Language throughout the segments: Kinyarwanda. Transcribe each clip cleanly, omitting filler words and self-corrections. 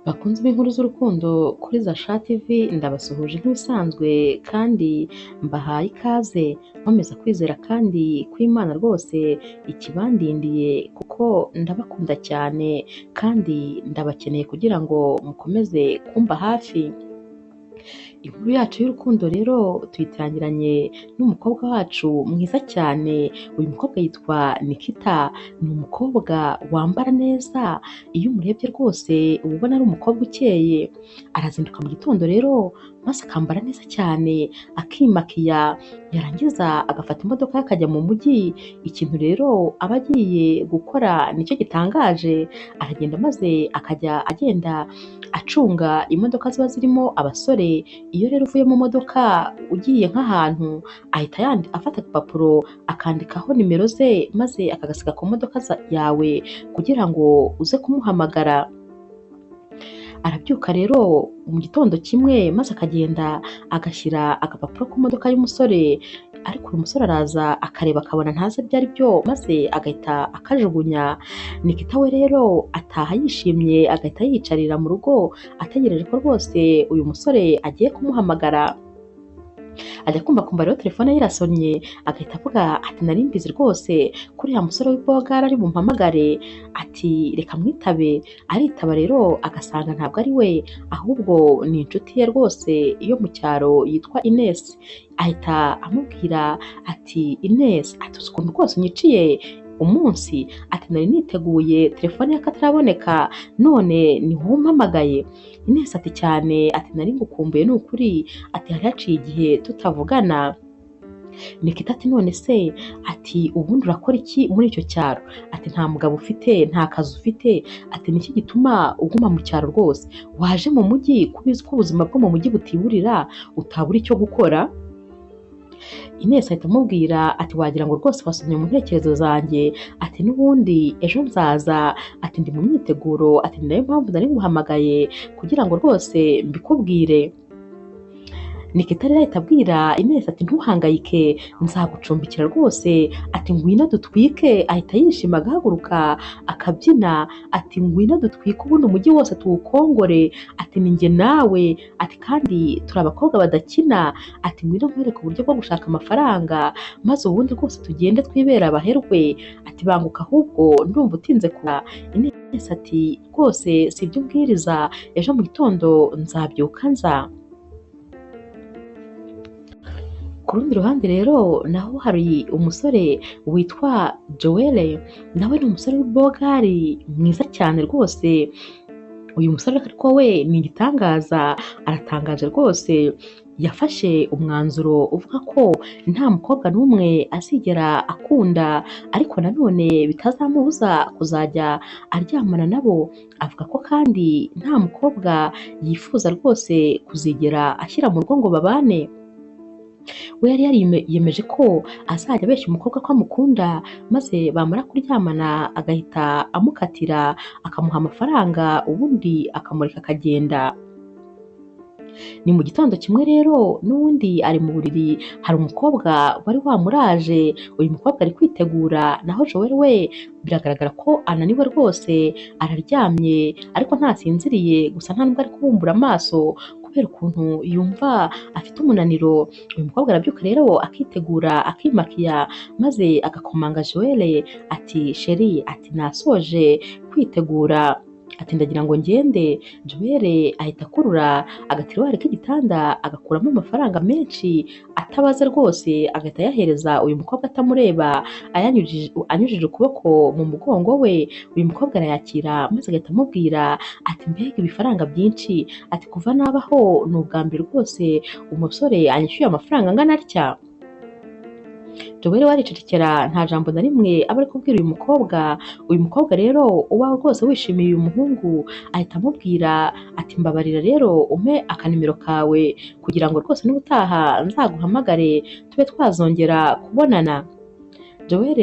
Bakunzi b'inkuru z'urukundo kuri Zasha TV ndabasuhuje nk'ibisanzwe kandi mbahaye ikaze, nkomeza kwizera kandi ko Imana rwose ikibandindiye kuko ndabakunda cyane kandi ndabakeneye kugira ngo mukomeze kumba hafi. Inkuru yacu y'urukundo rero tuyitangiranye n'umukobwa wacu mwiza cyane, uyu mukobwa yitwa Nikita, ni umukobwa wambara neza, iyo umurebye rwose uba ubona ari umukobwa ukeye, arazinduka mu gitondo rero maze akambara neza cyane, akimakiya, yarangiza agafata imodoka ye akajya mu mujyi, ikintu rero aba agiye gukora nicyo gitangaje, aragenda maze akajya agenda acunga imodoka ziba zirimo abasore, iyo rero uvuye mu modoka ugiye nk'ahantu ahita afata agapapuro akandikaho nimero ze maze akagasiga ku modoka yawe kugira ngo uze kumuhamagara. Arabyuka rero mu gitondo kimwe maze akagenda agashyira agapapuro ku modoka y'umusore, ariko uyu musore araza akareba akabona ntazi ibyo ari byo maze agahita akajugunya. Nikita we rero ataha yishimye agahita yiyicarira mu rugo ategereje ko rwose uyu musore agiye kumuhamagara. Ajya kumva akumva rero telefone ye irasonnye, agahita avuga ati nari mbizi rwose ko uriya musore w'ibogara ari bumpamagare, ati reka mwitabe. Aritaba rero agasanga ntabwo ari we, ahubwo ni inshuti ye rwose yo mu cyaro yitwa Ines. Ahita amubwira ati Ines, ati uzi ukuntu rwose unyiciye umunsi, ati nari niteguye telefone y'akataraboneka none ni wowe umpamagaye. Ines ati cyane, ati nari ngukumbuye ni ukuri, ati hari haciye igihe tutavugana. Nikita ati none se, ati ubundi urakora iki muri icyo cyaro? Ati nta mugabo ufite, nta kazi ufite, ati niki gituma uguma mu cyaro rwose? Waje mu mujyi ko ubizi ko ubuzima bwo mu mujyi butiburira, utabura icyo gukora? Ines ahita amubwira ati wagira ngo rwose wasomye mu ntekerezo zanjye, ati n'ubundi ejo nzaza, ati ndi mu myiteguro, ati ni nayo mpamvu nari nguhamagaye kugira ngo rwose mbikubwire. Nikita rero ahita abwira Ines ati ntuhangayike nzagucumbikira rwose, ati ngwino dutwike. Ahita yishima agahaguruka akabyina, ati ngwino dutwike ubundi umujyi wose tuwukongore, ati ni njye nawe, ati kandi turi abakobwa badakina, ati ngwino nkwereke uburyo bwo gushaka amafaranga maze ubundi rwose tugende twibera abaherwe, ati banguka ahubwo ndumva utinze kuba. Ines ati rwose si ibyo ubwiriza, ejo mu gitondo nzabyuka nza. Ku rundi ruhande rero naho hari umusore witwa Joel, nawe ni umusore w'ibogari mwiza cyane rwose. Uyu musore ariko we ni igitangaza, aratangaje rwose. Yafashe umwanzuro uvuga ko nta mukobwa n'umwe azigera akunda, ariko nanone bitazamubuza kuzajya aryamana nabo. Avuga ko kandi nta mukobwa yifuza rwose kuzigera ashyira mu rugo ngo babane. We yari yariyemeje ko azajya abeshya umukobwa ko amukunda, maze bamara kuryamana agahita amukatira akamuha amafaranga ubundi akamureka akagenda. Ni mu gitondo kimwe rero n'ubundi ari mu buriri, hari umukobwa wari wamuraje, uyu mukobwa ari kwitegura, naho Joel we biragaragara ko ananiwe rwose, araryamye ariko ntasinziriye, gusa nta nubwo ari kubumbura amaso kubera ukuntu yumva afite umunaniro. Uyu mukobwa arabyuka rero akitegura akimakiya, maze agakomanga Joel ati sheri, ati nasoje kwitegura, ati ndagira ngo ngende. Joel ahita akurura agatiruwari k'igitanda agakuramo amafaranga menshi atabaze rwose, agahita ayahereza uyu mukobwa atamureba, anyujije ukuboko mu mugongo we. Uyu mukobwa arayakira maze agahita amubwira ati mbega ibifaranga byinshi, ati kuva nabaho ni ubwa mbere rwose umusore anyishyuye amafaranga angana atya. Joel we aricecekera nta jambo na rimwe aba ari kubwira uyu mukobwa. Uyu mukobwa rero uba rwose wishimiye uyu muhungu ahita amubwira ati mbabarira rero umpe akanimero kawe kugira ngo rwose n'ubutaha nzaguhamagare tube twazongera kubonana. Joel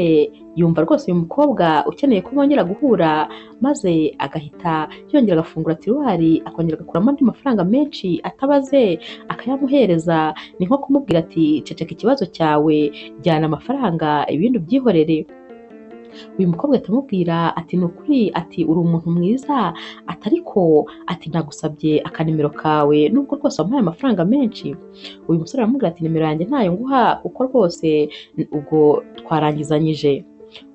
yumva rwose uyu mukobwa ukeneye ko bongera guhura, maze agahita yongera agafungura tiruwari akongera agakuramo andi mafaranga menshi atabaze akayamuhereza. Ni nko kumubwira ati ceceka ikibazo cyawe, jyana amafaranga ibindi ubyihorere. Uyu mukobwa ahita amubwira ati ni ukuri, ati uri umuntu mwiza, ati ariko ati nagusabye akanimero kawe nubwo rwose wampaye amafaranga menshi. Uyu musore aramubwira ati nimero yanjye ntayo nguha kuko rwose ubwo twarangizanyije.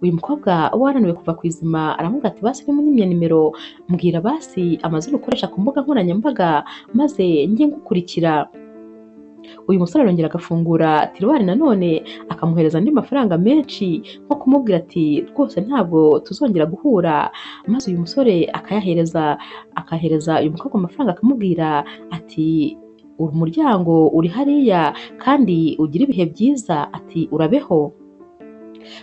Uyu mukobwa uba wananiwe kuva ku izima aramubwira ati basi nimunyimye nimero mbwira basi amazina ukoresha ku mbuga nkoranyambaga maze njye ngukurikira. Uyu musore arongera agafungura tiruwari nanone akamuhereza andi mafaranga menshi nko kumubwira ati rwose ntabwo tuzongera guhura, maze uyu musore akayahereza akahereza uyu mukobwa amafaranga akamubwira ati umuryango uri hariya kandi ugire ibihe byiza, ati urabeho.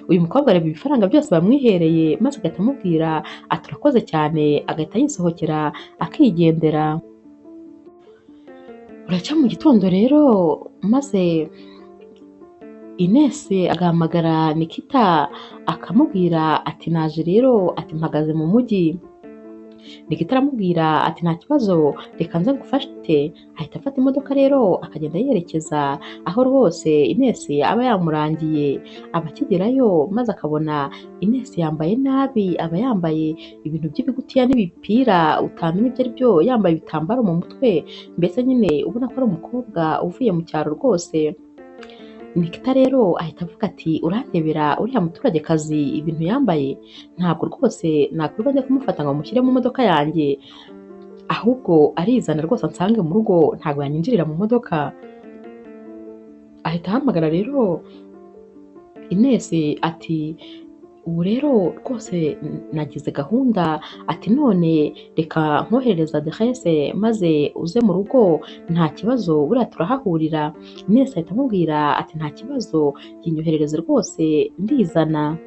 Uyu mukobwa areba ibifaranga byose bamwihereye maze agahita amubwira ati urakoze cyane, agahita yisohokera akigendera. Buracya mu gitondo rero maze Ines agahamagara Nikita akamubwira ati naje rero, ati mpagaze mu mujyi. Nikita aramubwira ati nta kibazo reka nze ngufate, ahita afata imodoka rero akagenda yerekeza aho rwose Ines aba yamurangiye. Aba akigerayo maze akabona Ines yambaye nabi, aba yambaye ibintu by'ibigutiya n'ibipira utamenya ibyo ari byo, yambaye ibitambaro mu mutwe, mbese nyine ubona ko ari umukobwa uvuye mu cyaro rwose. Nikita rero ahita avuga ati urandebera uriya muturagekazi ibintu yambaye, ntabwo rwose nakwirirwa njya kumufata ngo mushyire mu modoka yanjye, ahubwo arizana rwose ansange mu rugo, ntabwo yanyinjirira mu modoka. Ahita ahamagara rero Ines ati ubu rero rwose nagize gahunda, ati none reka nkoherereza aderese maze uze mu rugo nta kibazo buriya turahahurira. Ines ahita amubwira ati nta kibazo yinyoherereze rwose ndizana.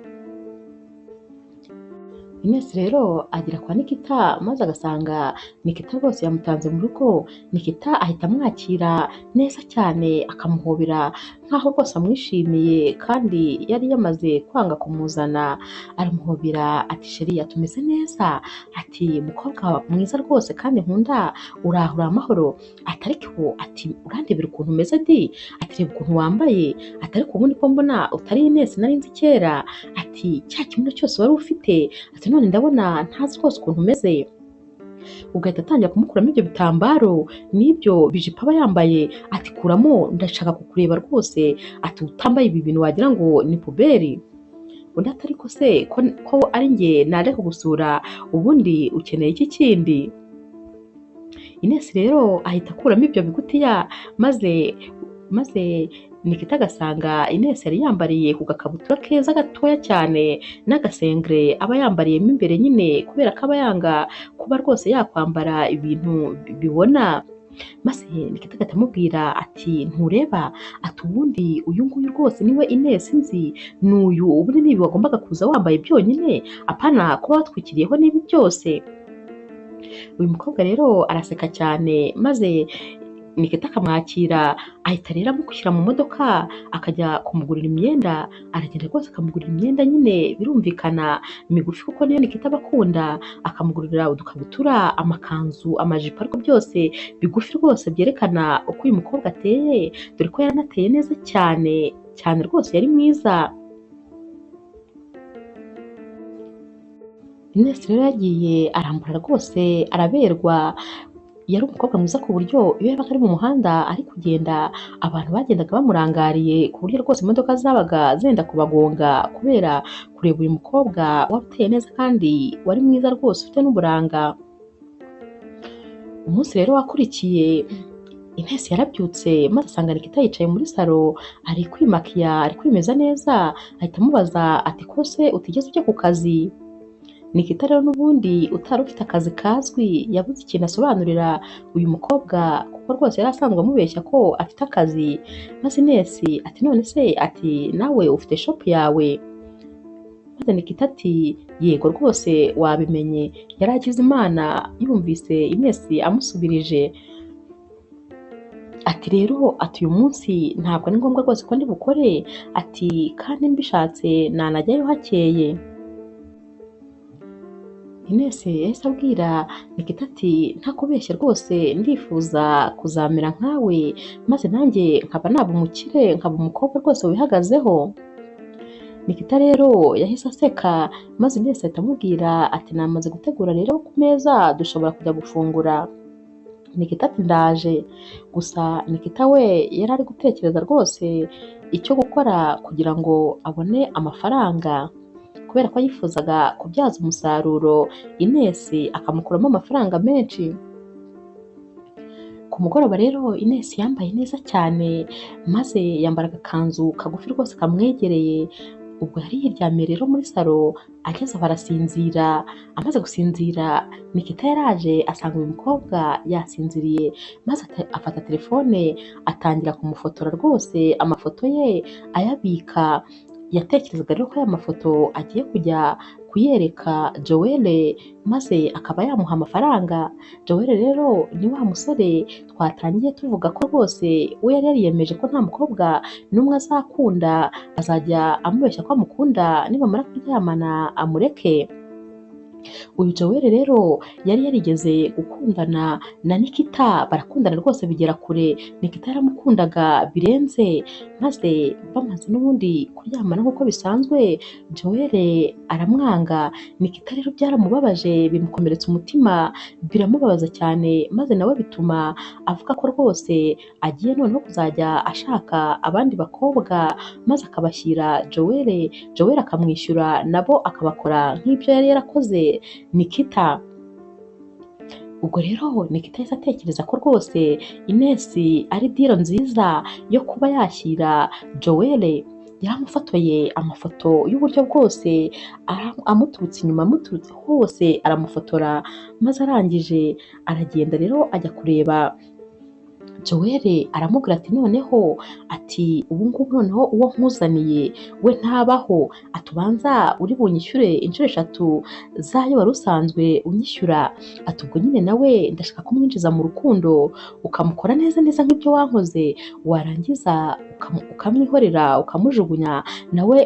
Ines rero agera kwa Nikita maze agasanga Nikita rwose yamutanze mu rugo. Nikita ahita amwakira neza cyane akamuhobera nkaho rwose amwishimiye kandi yari yamaze kwanga kumuzana. Aramuhobera ati sheri tumeze neza, ati mukobwa mwiza rwose kandi nkunda, urahura amahoro, ati ariko ati urandebera ukuntu umeze di, ati reba ukuntu wambaye, ati ariko ubundi ko mbona utari Ines nari nzi kera, ati cya kibuno cyose wari ufite, ati none ndabona ntazi rwose ukuntu umeze. Ugahita atangira kumukuramo ibyo bitambaro n'ibyo bijipo aba yambaye, ati kuramo ndashaka kukureba rwose, ati utambaye ibi bintu wagira ngo ni puberi. Undi ati ariko se ko ari njye naje kugusura, ubundi ukeneye iki kindi? Ines rero ahita akuramo ibyo bigutiya maze Nikita agasanga Ines yari yambariye ku gakabutura keza gatoya cyane n'agasengere aba yambariyemo imbere nyine kubera ko aba yanga kuba rwose yakwambara ibintu bibona. Maze Nikita agahita amubwira ati ntureba, ati ubundi uyu nguyu rwose niwe Ines nzi, ni uyu, ubundi ni ibi wagombaga kuza wambaye byonyine, apana kuba watwikiriyeho n'ibi byose. Uyu mukobwa rero araseka cyane maze Nikita akamwakira, ahita rero amushyira mu modoka akajya kumugurira imyenda. Aragenda rwose akamugurira imyenda nyine birumvikana migufi kuko niyo Nikita aba akunda, akamugurira udukabutura, amakanzu, amajipo, ariko byose bigufi rwose byerekana uko uyu mukobwa ateye, dore ko yaranateye neza cyane cyane rwose yari mwiza. Ines rero yagiye arambara rwose araberwa, yari umukobwa mwiza ku buryo iyo yabaga ari mu muhanda ari kugenda abantu bagendaga bamurangariye, ku buryo rwose imodoka zabaga zenda kubagonga kubera kureba uyu mukobwa wari uteye neza kandi wari mwiza rwose ufite n'uburanga. Umunsi rero wakurikiye Ines yarabyutse maze asanga Nikita yicaye muri salo ari kwimakiya ari kwimeza neza, ahita amubaza ati ko se utigeze ujya ku kazi? Nikita rero n'ubundi utari ufite akazi kazwi yabuze ikintu asobanurira uyu mukobwa kuko rwose yari asanzwe amubeshya ko afite akazi. Maze Ines ati none se ati nawe ufite shop yawe? Maze Nikita ati yego rwose wabimenye. Yari agize Imana yumvise Ines amusubirije ati rero ati uyu munsi ntabwo ari ngombwa rwose ko ndi bukore, ati kandi mbishatse nanajyayo hakeye. Ines yahise abwira Nikita ati ntakubeshye rwose ndifuza kuzamera nkawe, maze nanjye nkaba naba umukire, nkaba umukobwa rwose wihagazeho. Nikita rero yahise aseka maze Ines ahita amubwira ati namaze gutegura rero ku meza dushobora kujya gufungura. Nikita ati ndaje. Gusa Nikita we yari ari gutekereza rwose icyo gukora kugira ngo abone amafaranga, kubera ko yifuzaga kubyaza umusaruro Ines akamukuramo amafaranga menshi. Ku mugoroba rero Ines yambaye neza cyane maze yambara agakanzu kagufi rwose kamwegereye. Ubwo yari yiryamiye rero muri salo ageze aho arasinzira. Amaze gusinzira Nikita yaraje asanga uyu mukobwa yasinziriye, maze afata telefone atangira kumufotora rwose amafoto ye ayabika. Yatekerezaga rero ko aya mafoto agiye kujya kuyereka Joel maze akaba yamuha amafaranga. Joel rero ni wa musore twatangiye tuvuga ko rwose we yari yariyemeje ko nta mukobwa n'umwe azakunda, azajya amubeshya ko amukunda nibamara kuryamana amureke. Uyu Joel rero yari yarigeze gukundana na Nikita, barakundana rwose bigera kure. Nikita yaramukundaga birenze, maze bamaze n'ubundi kuryamana nk'uko bisanzwe Joel aramwanga. Nikita rero byaramubabaje bimukomeretsa umutima, biramubabaza cyane, maze nawe bituma avuga ko rwose agiye noneho kuzajya ashaka abandi bakobwa maze akabashyira Joel, Joel akamwishyura nabo akabakora nk'ibyo yari yarakoze Nikita. Ubwo rero Nikita yahise atekereza ko rwose Ines ari diro nziza yo kuba yashyira Joel. Yaramufotoye amafoto y'uburyo bwose, amuturutse inyuma amuturutse hose aramufotora, maze arangije aragenda rero ajya kureba Joel aramubwira ati noneho, ati ubu ngubu noneho uwo nkuzaniye we ntabaho, ati ubanza uri bunyishyure inshuro 3 zayo wari usanzwe unyishyura, ati ubwo nyine nawe ndashaka kumwinjiza mu rukundo ukamukora neza neza nk'ibyo wankoze, warangiza ukamwihorera ukamujugunya nawe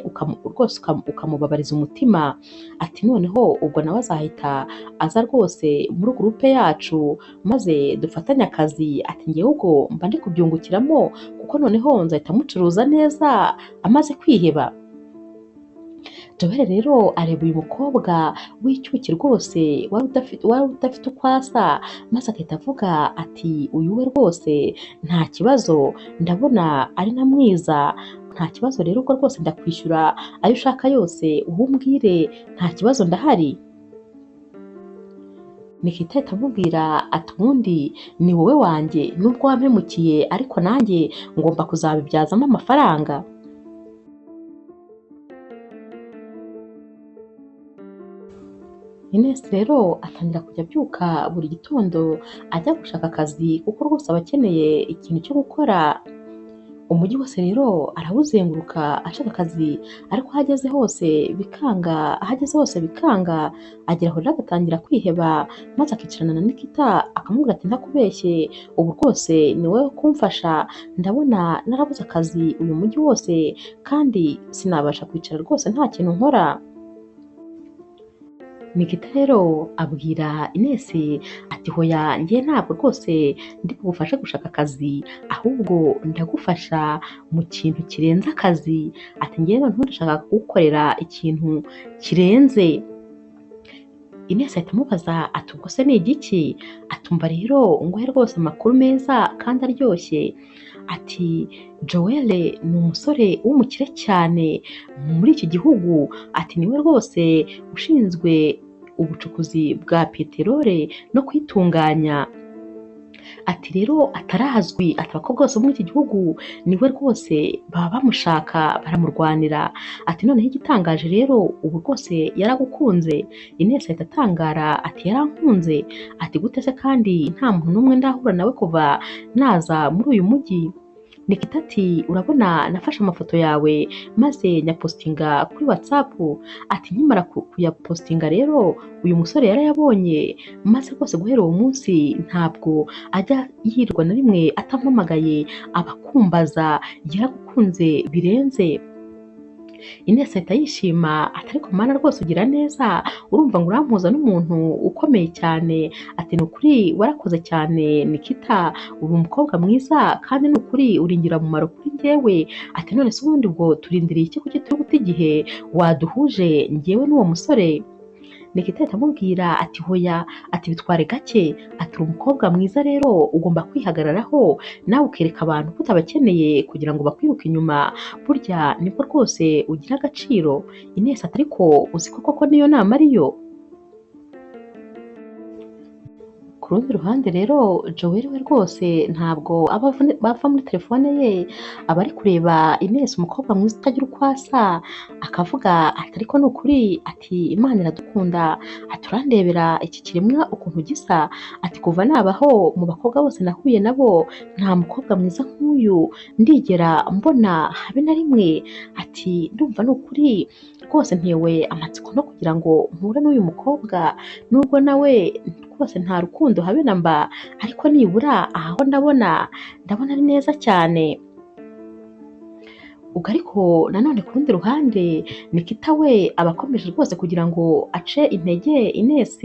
rwose ukamubabariza umutima, ati noneho ubwo nawe azahita aza rwose muri gurupe yacu maze dufatanye akazi, ati ngewe ubwo mba ndi kubyungukiramo kuko noneho nzahita mucuruza neza amaze kwiheba. Joel rero areba uyu mukobwa w'icyuki rwose wari udafite uko asa, maze agahita avuga ati uyu we rwose nta kibazo, ndabona ari na mwiza, nta kibazo rero ubwo rwose ndakwishyura ayo ushaka yose ubumbwire, nta kibazo ndahari. Nikita ahita amubwira ati ubundi ni wowe wanjye nubwo wampemukiye ariko nanjye ngomba kuzabibyazamo amafaranga. Ines rero atangira kujya abyuka buri gitondo ajya gushaka akazi kuko rwose aba akeneye ikintu cyo gukora. Umujyi wose rero arawuzenguruka ashaka akazi, ariko aho ageze hose bikanga, aho ageze hose bikanga, agera aho rero agatangira kwiheba, maze akicarana na Nikita akamubwira ati ntakubeshye ubu rwose ni wowe kumfasha, ndabona narabuze akazi uyu mujyi wose kandi sinabasha kwicara rwose nta kintu nkora. Nikita rero abwira Ines ati hoya njye ntabwo rwose ndi bugufashe gushaka akazi, ahubwo ndagufasha mu kintu kirenze akazi, ati njye noneho ndashaka kugukorera ikintu kirenze. Ines ahita amubaza ati ubwo se ni igiki? Atumva rero nguhe rwose amakuru meza kandi aryoshye, ati Joel ni umusore w'umukire cyane muri iki gihugu, ati niwe rwose ushinzwe ubucukuzi bwa peterole no kuyitunganya, ati rero atarazwi, ati abakobwa bose muri iki gihugu niwe rwose baba bamushaka baramurwanira, ati noneho igitangaje rero ubu rwose yaragukunze. Ines ahita atangara ati yarankunze, ati gute se kandi nta muntu n'umwe ndahura nawe kuva naza muri uyu mujyi. Nikita ati urabona nafashe amafoto yawe maze nyapostinga kuri WhatsApp, ati nkimara kuyapostinga rero uyu musore yarayabonye, maze rwose guhera uwo munsi ntabwo ajya yirwa na rimwe atampamagaye, abakumbaza yaragukunze birenze. Ines ahita yishima ati ariko Mana rwose ugira neza, urumva ngo urampuza n'umuntu ukomeye cyane, ati ni ukuri warakoze cyane Nikita, uri umukobwa mwiza kandi ni ukuri uri ingirakamaro kuri njyewe, ati none se ubundi ubwo turindiriye iki, kuki turi guta igihe waduhuje njyewe n'uwo musore? Nikita ahita amubwira ati hoya, ati bitware gake, ati uri umukobwa mwiza rero ugomba kwihagararaho nawe ukereka abantu ko utabakeneye kugira ngo bakwiruke inyuma, burya nibwo rwose ugira agaciro. Ines ati ariko uzi ko koko niyo nama ariyo? Ku rundi ruhande rero Joel we rwose ntabwo aba ava muri telefone ye, aba ari kureba Ines umukobwa mwiza utagira uko asa, akavuga ati ariko ni ukuri, ati Imana iradukunda, ati urandebera iki kiremwa ukuntu gisa, ati kuva nabaho mu bakobwa bose nahuye nabo nta mukobwa mwiza nk'uyu ndigera mbona habe na rimwe, ati ndumva ni ukuri rwose ntewe amatsiko no kugira ngo mpure n'uyu mukobwa, nubwo nawe rwose nta rukundo habe na mba, ariko nibura aha ho ndabona ari neza cyane. Ubwo ariko nanone ku rundi ruhande Nikita we aba akomeje rwose kugira ngo ace intege Ines,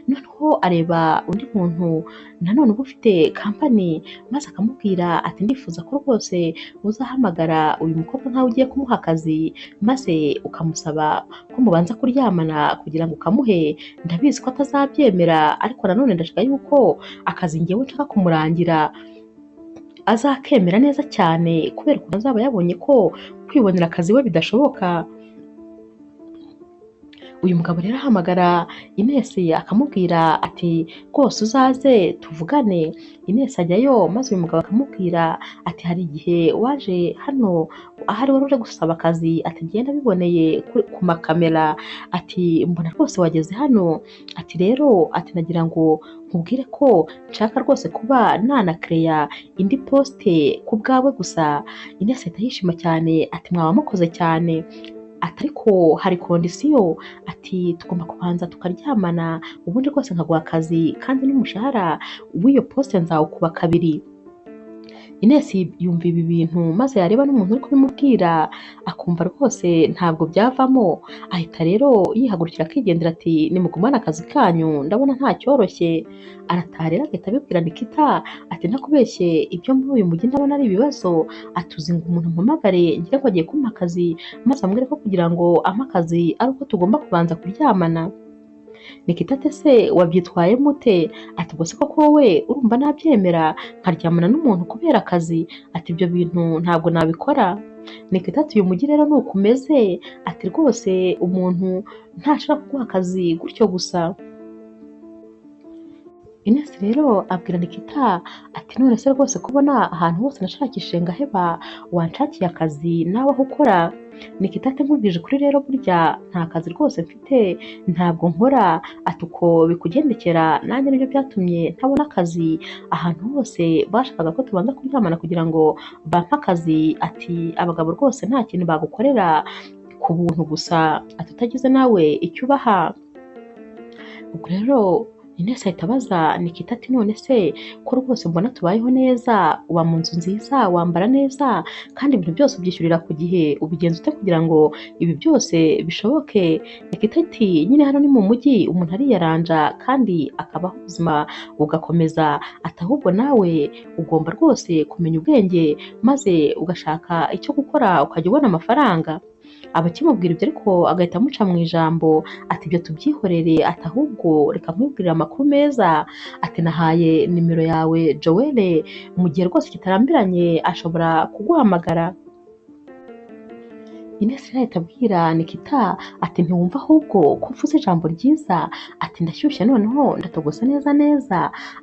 noneho areba undi muntu nanone uba ufite kampani, maze akamubwira ati ndifuza ko rwose uzahamagara uyu mukobwa nkaho ugiye kumuha akazi, maze ukamusaba ko mubanza kuryamana kugira ngo ukamuhe, ndabizi ko atazabyemera ariko nanone ndashaka yuko akazi njyewe nshaka kumurangira azakemera neza cyane, kubera ukuntu azaba yabonye ko kwibonera akazi we bidashoboka. Uyu mugabo rero ahamagara Ines akamubwira ati rwose uzaze tuvugane. Ines ajyayo maze uyu mugabo akamubwira ati hari igihe waje hano ahari wari uje gusaba akazi, ati ngenda biboneye ku makamera, ati mbona rwose wageze hano, ati rero ati nagira ngo nkubwire ko nshaka rwose kuba nanakereya indi poste ku bwawe gusa. Ines ahita yishima cyane ati mwaba mukoze cyane, ati ariko hari kondisiyo, ati tugomba kubanza tukaryamana ubundi rwose nkaguha akazi kandi n'umushahara w'iyo poste nzawukuba kabiri. Ines yumva ibi bintu maze yareba n'umuntu uri kubimubwira akumva rwose ntabwo byavamo, ahita rero yihagurukira akigendera ati nimugumane akazi kanyu ndabona nta cyoroshye. Arataha rero agahita abibwira Nikita ati ntakubeshye ibyo muri uyu mujyi ndabona ari ibibazo, ati uzi ngo umuntu mpamagare ngire ngo agiye kumpa akazi maze ambwire ko kugira ngo ampe akazi ari uko tugomba kubanza kuryamana. Nikita ati ese wabyitwayemo ute? Ati ubwo se koko wowe urumva nabyemera nkaryamana n'umuntu kubera akazi? Ati ibyo bintu ntabwo nabikora. Nikita ati uyu mujyi rero ni uko umeze, ati rwose umuntu ntashobora kuguha akazi gutyo gusa. Ines rero abwira Nikita ati none se rwose kubona ahantu hose nashakishije ngaheba, wanshakiye akazi nawe aho ukora? Nikita ati nkubwije ukuri rero burya nta kazi rwose mfite, ntabwo nkora, ati uko bikugendekera nanjye nibyo byatumye ntabona akazi, ahantu hose bashakaga ko tubanza kuryamana kugira ngo bampe akazi, ati abagabo rwose nta kintu bagukorera ku buntu gusa, ati utagize nawe icyo ubaha. Ubwo rero Ines ahita abaza Nikita ati none se ko rwose mbona tubayeho neza, uba mu nzu nziza, wambara neza kandi ibintu byose ubyishyurira ku gihe, ubigenza ute kugira ngo ibi byose bishoboke? Nikita ati nyine hano ni mu mujyi umuntu ariyaranja kandi akabaho ubuzima bugakomeza, ati ahubwo nawe ugomba rwose kumenya ubwenge maze ugashaka icyo gukora ukajya ubona amafaranga. Abakimubwira ibyo ariko agahita amuca mu ijambo ati ibyo tubyihorere, ati ahubwo reka nkwibwirire amakuru meza, ati nahaye nimero yawe Joel, mu gihe rwose kitarambiranye ashobora kuguhamagara. Ines rero ahita abwira Nikita ati ntiwumva ahubwo ko mvuze ijambo ryiza, ati ndashyushye noneho ndatogose neza neza,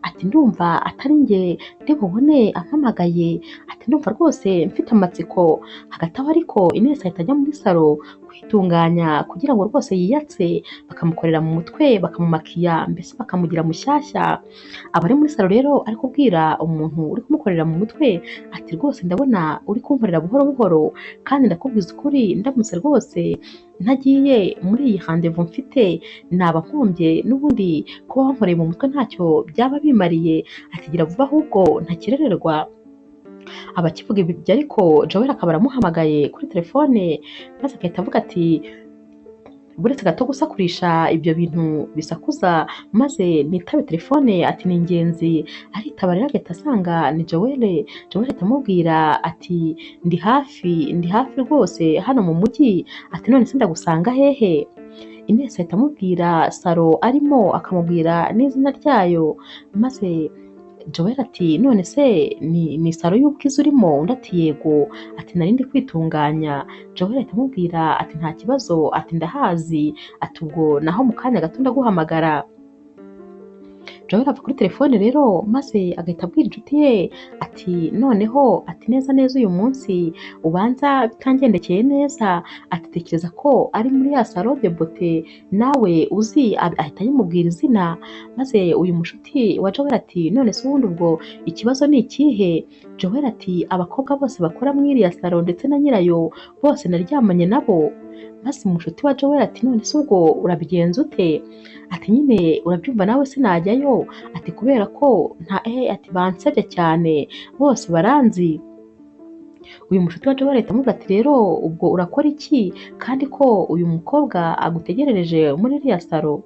ati ndumva atari njye ndi bubone ampamagaye, ati ndumva rwose mfite amatsiko. Hagati aho ariko Ines ahita ajya muri salo kwitunganya kugira ngo rwose yiyatse, bakamukorera mu mutwe, bakamumakiya, mbese bakamugira mushyashya. Aba ari muri salo rero ari kubwira umuntu uri kumukorera mu mutwe ati rwose ndabona uri kunkorera buhoro buhoro kandi ndakubwiza ukuri ndamutse rwose ntagiye muri iyi rendez-vous mfite naba nkombye, n'ubundi kuba wankoreye mu mutwe ntacyo byaba bimariye, ati gira vuba ahubwo ntakerererwa. Abakivuga ibyo ariko Joel akaba aramuhamagaye kuri telefone, maze agahita avuga ati buretse gato gusakurisha ibyo bintu bisakuza maze nitabe telefone, ati ni ingenzi. Aritaba rero agahita asanga ni Joel. Joel ahita amubwira ati ndi hafi, ndi hafi rwose hano mu mujyi, ati none se ndagusanga hehe? Ines ahita amubwira salo arimo, akamubwira n'izina ryayo, maze Joel ati none se ni salo y'ubwiza urimo? Undi ati yego, ati nari ndi kwitunganya. Joel ahita amubwira ati nta kibazo, ati ndahazi, ati ubwo naho mu kanya gato ndaguhamagara. Joel ava kuri telefone rero maze agahita abwira inshuti ye ati noneho, ati neza neza uyu munsi ubanza bitangendekeye neza, ati tekereza ko ari muri ya salo de beauté nawe uzi, ahita ayimubwira izina. Maze uyu mushuti wa Joel ati none se ubundi ubwo ikibazo ni ikihe? Joel ati abakobwa bose bakora muri iriya salo ndetse na nyirayo bose naryamanye nabo. Maze umushuti wa Joel ati none se ubwo urabigenza ute? Ati nyine urabyumva nawe sinajyayo, ati kubera ko nta ati bansebye cyane bose baranzi. Uyu mushuti wa Joel ahita amubwira ati rero ubwo urakora iki kandi ko uyu mukobwa agutegerereje muri iriya salo?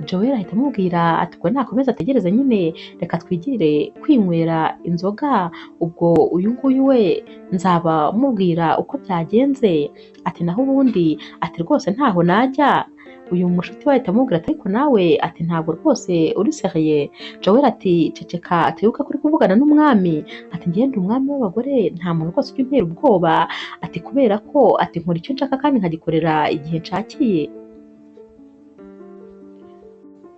Joel ahita amubwira ati ubwo nakomeza ategereze nyine, reka twigire kwinywera inzoga, ubwo uyu nguyu we nzaba mubwira uko byagenze, ati naho ubundi ati rwose ntaho najya. Uyu mushuti we ahita amubwira ati ariko nawe ati ntabwo rwose uri seriye. Joel ati ceceka, ati wibuke ko uri kuvugana n'umwami, ati njyewe ndi umwami w'abagore, nta muntu rwose ujya untera ubwoba, ati kubera ko ati nkora icyo nshaka kandi nkagikorera igihe nshakiye.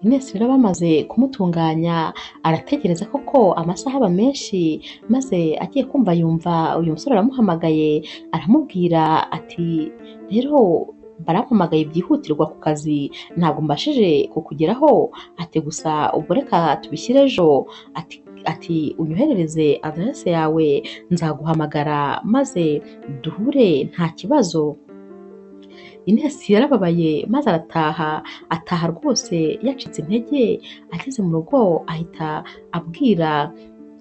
Ines rero bamaze kumutunganya arategereza koko amasaha aba menshi, maze agiye kumva yumva uyu musore aramuhamagaye, aramubwira ati rero barampamagaye byihutirwa ku kazi ntabwo mbashije kukugeraho, ati gusa ubwo reka tubishyire ejo, ati unyoherereze aderese yawe nzaguhamagara maze duhure nta kibazo. Ines yarababaye maze arataha, ataha rwose yacitse intege. Ageze mu rugo ahita abwira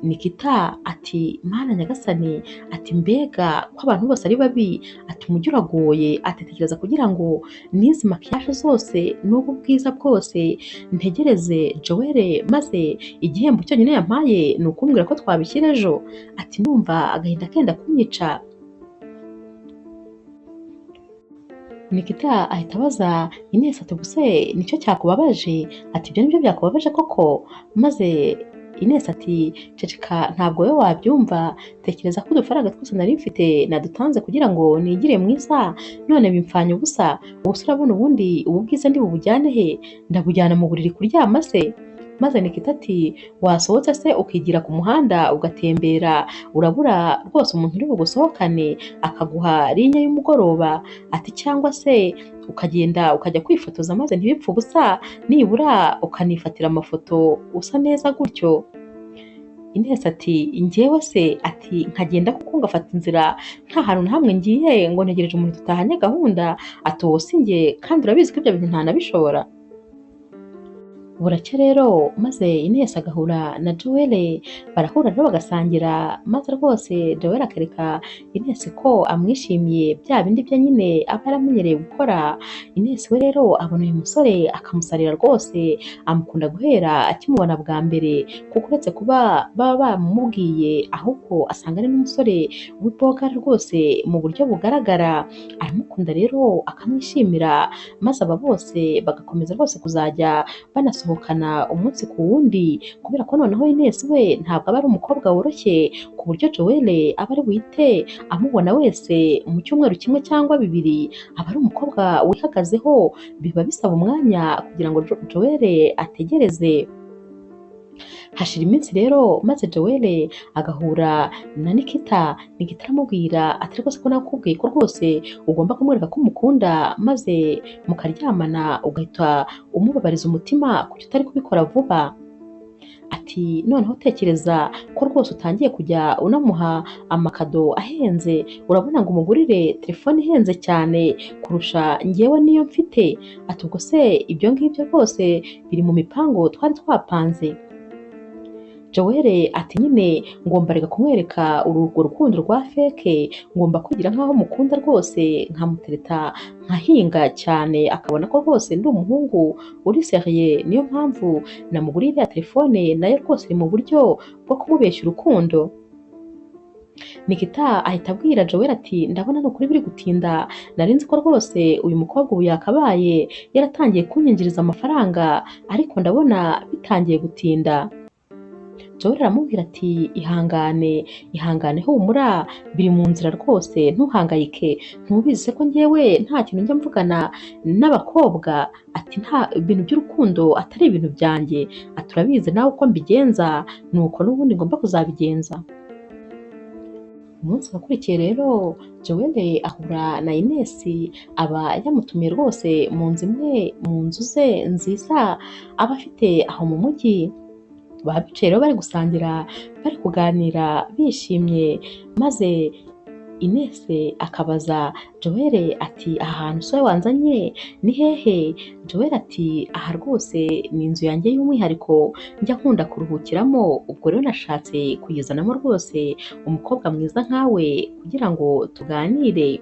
Nikita ati Mana nyagasani, ati mbega ko abantu bose ari babi, ati umujyi uragoye, ati tekereza kugira ngo n'izi makiyaje zose n'ubu bwiza bwose ntegereze Joel, maze igihembo cyonyine yampaye ni ukumbwira ko twabishyira ejo, ati ndumva agahinda kenda kunyica. Nikita ahita abaza Ines ati ubuse nicyo cyakubabaje? Ati ibyo nibyo byakubabaje koko? Maze Ines ati ceceka ntabwo wowe wabyumva, tekereza ko udufaranga twose nari mfite nadutanze kugira ngo nigire mwiza, none bimfanye ubusa, ubuse urabona ubundi ubu bwiza ndi bubujyane he? Ndabujyana mu buriri kuryama se? Maze Nikita ati wasohotse se ukigira ku muhanda ugatembera, urabura rwose umuntu uri bugusohokane akaguha linya y'umugoroba, ati cyangwa se ukagenda ukajya kwifotoza maze ntibipfe ubusa, nibura ukanifatira amafoto usa neza gutyo. Ines ati njyewe se? Ati nkagenda kuko ngafata inzira nta hantu na hamwe ngiye ngo ntegereje umuntu tutahanye gahunda, ati uwo si njye kandi urabizi ko ibyo bintu ntanabishobora. Buracya rero maze Ines agahura na Joel, barahura rero bagasangira, maze rwose Joel akereka Ines ko amwishimiye bya bindi bye nyine aba yaramenyereye gukora. Ines we rero abona uyu musore akamusarira rwose, amukunda guhera akimubona bwa mbere, kuko uretse kuba baba bamubwiye ahubwo asanga ari n'umusore w'iboga rwose mu buryo bugaragara, aramukunda rero akamwishimira, maze aba bose bagakomeza rwose kuzajya banasohokana umunsi ku wundi, kubera ko noneho Ines we ntabwo aba ari umukobwa woroshye ku buryo Joel aba ari buhite amubona wese mu cyumweru kimwe cyangwa bibiri, aba ari umukobwa wihagazeho, biba bisaba umwanya kugira ngo Joel ategereze. Hashira iminsi rero maze Joel agahura na Nikita, Nikita aramubwira ati rwose ko nakubwiye ko rwose ugomba kumwereka ko umukunda maze mukaryamana ugahita umubabariza umutima kuki utari kubikora vuba. Ati noneho tekereza ko rwose utangiye kujya unamuha amakado ahenze, urabona ngo umugurire telefone ihenze cyane kurusha njyewe niyo mfite, ati ubwo se ibyo ngibyo rwose biri mu mipango twari twapanze. Joel ati nyine ngomba reka kumwereka urwo rukundo rwa feke, ngomba kwigira nkaho mukunda rwose, nkamutereta nkahinga cyane akabona ko rwose ndi umuhungu uri seriye, niyo mpamvu namuguriye iriya telefone nayo rwose iri mu buryo bwo kumubeshya urukundo. Nikita ahita abwira Joel ati ndabona ni ukuri biri gutinda, nari nzi ko rwose uyu mukobwa ubu yakabaye yaratangiye kunyinjiriza amafaranga, ariko ndabona bitangiye gutinda. Joel aramubwira ati ihangane, ihangane humura, biri mu nzira rwose ntuhangayike, ntubizi ko njyewe nta kintu njya mvugana n'abakobwa, ati nta ibintu by'urukundo atari ibintu byanjye, ati urabizi nawe uko mbigenza, nuko n'ubundi ngomba kuzabigenza. Umunsi wakurikiye rero Joel ahura na Ines, aba yamutumiye rwose mu nzu imwe mu nzu ze nziza aba afite aho mu mujyi. Baba bicaye rero bari gusangira, bari kuganira bishimye, maze Ines akabaza Joel ati aha hantu se wanzanye ni hehe? Joel ati aha rwose ni inzu yanjye y'umwihariko njya nkunda kuruhukiramo, ubwo rero nashatse kuyizanamo rwose umukobwa mwiza nkawe kugira ngo tuganire.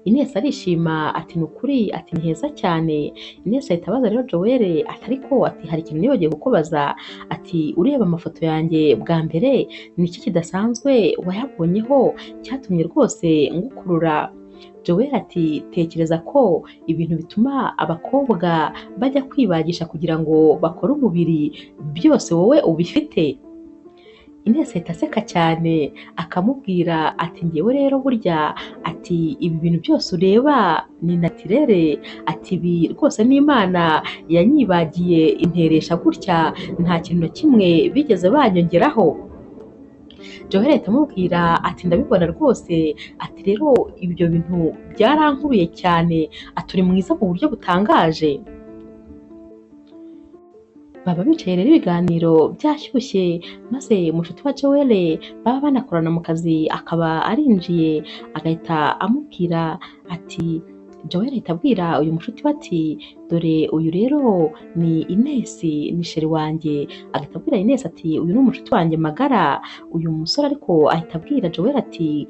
Ines arishima ati ni ukuri, ati ni heza cyane. Ines ahita abaza rero Joel ati ariko ati hari ikintu nibagiwe kukubaza, ati ureba amafoto yanjye bwa mbere ni iki kidasanzwe wayabonyeho cyatumye rwose ngukurura? Joel ati tekereza ko ibintu bituma abakobwa bajya kwibagisha kugira ngo bakore umubiri byose wowe ubifite. Ines ahita aseka cyane akamubwira ati njyewe rero burya ati ibi bintu byose ureba ni natirere, ati ibi rwose n'Imana yanyibagiye interesha gutya, nta kintu na kimwe bigeze banyongeraho. Joel ahita amubwira ati ndabibona rwose, ati rero ibyo bintu byarankuruye cyane, ati uri mwiza mu buryo butangaje. Baba bicaye rero ibiganiro byashyushye, maze mushuti wa Joel baba banakorana mu kazi akaba arinjiye, agahita amubwira ati Joel ahita abwira uyu mushuti we ati dore uyu rero ni Ines, ni sheri wanjye. Agahita abwira Ines ati uyu ni umushuti wanjye magara. Uyu musore ariko ahita abwira Joel ati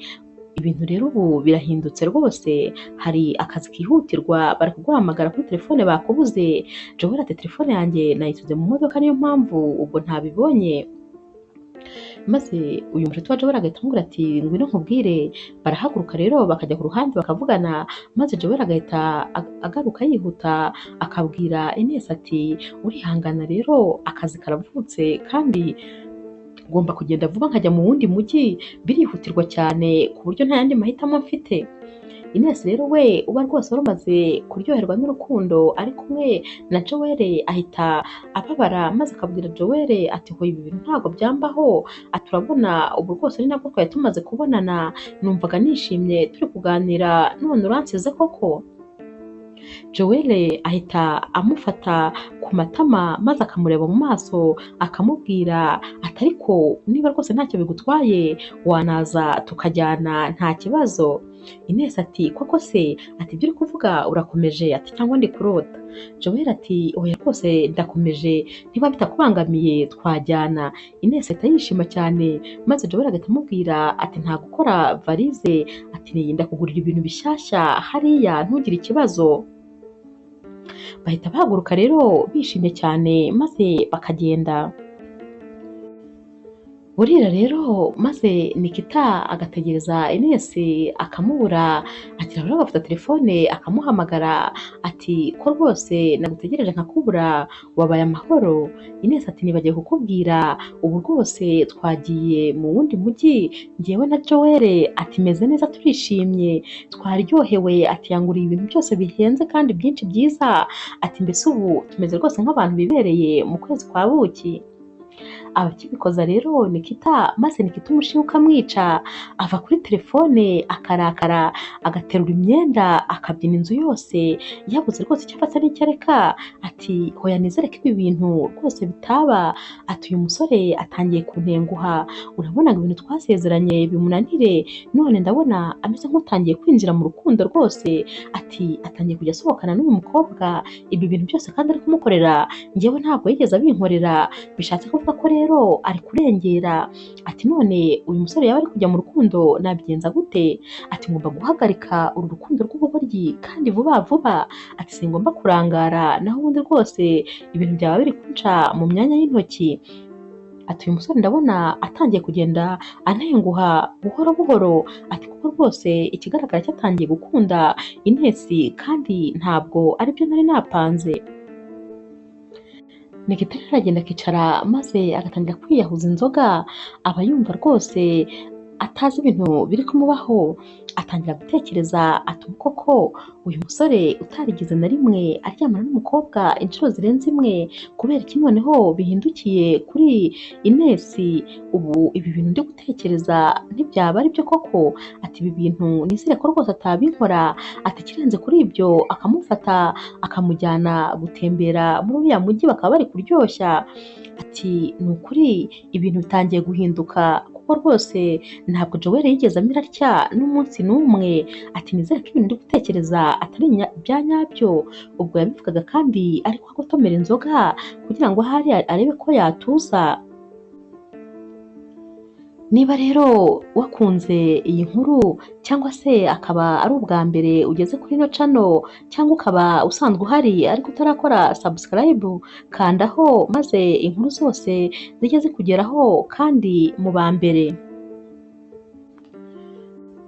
ibintu rero ubu birahindutse rwose, hari akazi kihutirwa, bari kuguhamagara kuri telefone bakubuze. Joel ati telefone yanjye nayisize mu modoka niyo mpamvu ubwo ntabibonye. Maze uyu mushuti wa Joel agahita amubwira ati ngwino nkubwire. Barahaguruka rero bakajya ku ruhande bakavugana, maze Joel agahita agaruka yihuta akabwira Ines ati urihangana rero akazi karavutse kandi ngomba kugenda vuba nkajya mu wundi mujyi, birihutirwa cyane ku buryo nta yandi mahitamo mfite. Ines rero we uba rwose wari umaze kuryoherwa n'urukundo ari kumwe na Joel ahita ababara, maze akabwira Joel ati hoya ibi bintu ntabwo byambaho, ati urabona ubu rwose ni nabwo twari tumaze kubonana, numvaga nishimye turi kuganira none uransize koko. Joel ahita amufata ku matama maze akamureba mu maso akamubwira ati ariko niba rwose ntacyo bigutwaye wanaza tukajyana nta kibazo. Ines ati koko se, ati ibyo uri kuvuga urakomeje, ati cyangwa ndi kurota. Joel ati oya rwose ndakomeje, niba bitakubangamiye twajyana. Ines ahita yishima cyane, maze Joel agahita amubwira ati nta gukora varize, ati ndakugurira ibintu bishyashya hariya ntugire ikibazo. Bahita bahaguruka rero bishimye cyane maze bakagenda. Burira rero maze Nikita agategereza Ines akamubura, ati rero agafata telefone akamuhamagara ati ko rwose nagutegereje nkakubura wabaye amahoro. Ines ati nibagiye kukubwira ubu rwose twagiye mu wundi mujyi njyewe na Joel, ati meze neza turishimye twaryohewe, ati yanguriye ibintu byose bihenze kandi byinshi byiza, ati mbese ubu tumeze rwose nk'abantu bibereye mu kwezi kwa buki. Abakibikoza rero Nikita, maze Nikita umushiha ukamwica, ava kuri telefone akarakara agaterura imyenda akabyina inzu yose, yabuze rwose icyo afata n'icyo areka, ati hoya nizere ko ibi bintu rwose bitaba, ati uyu musore atangiye kuntenguha, urabona ngo ibintu twasezeranye bimunanire, none ndabona ameze nk'utangiye kwinjira mu rukundo rwose, ati atangiye kujya asohokana n'uyu mukobwa, ibi bintu byose kandi ari kumukorera njyewe ntabwo yigeze abinkorera, bishatse kuvuga kuvuga ko rero ari kurengera. Ati none uyu musore yaba ari kujya mu rukundo nabigenza gute? Ati ngomba guhagarika uru rukundo rw'ubugoryi kandi vuba vuba. Ati singomba kurangara, naho ubundi rwose ibintu byaba biri kunca mu myanya y'intoki. Ati uyu musore ndabona atangiye kugenda antenguha buhoro buhoro. Ati kuko rwose ikigaragara cyo atangiye gukunda Inesi kandi ntabwo aribyo nari napanze. Nikita rero aragenda akicara maze agatangira kwiyahuza inzoga, aba yumva rwose atazi ibintu biri kumubaho. Atangira gutekereza ati ubu koko uyu musore utarigeze na rimwe aryamana n'umukobwa inshuro zirenze imwe, kubera iki noneho bihindukiye kuri Inesi? Ubu ibi bintu ndi gutekereza ntibyaba ari byo koko? Ati ibi bintu nizere ko rwose atabinkora. Ati ikirenze kuri ibyo akamufata akamujyana gutembera muri uriya mujyi bakaba bari kuryoshya. Ati ni ukuri ibintu bitangiye guhinduka kuko rwose ntabwo Joel yigeze amera atya n'umunsi n'umwe. Ati nizere ko ibintu ndi gutekereza atari bya nyabyo. Ubwo yabivugaga kandi ariko agotomera inzoga kugira ngo ahari arebe ko yatuza. Niba rero wakunze iyi nkuru cyangwa se akaba ari ubwa mbere ugeze kuri ino channel, cyangwa ukaba usanzwe uhari ariko utarakora subscribe, kandaho maze inkuru zose zijye zikugeraho kandi mu ba mbere.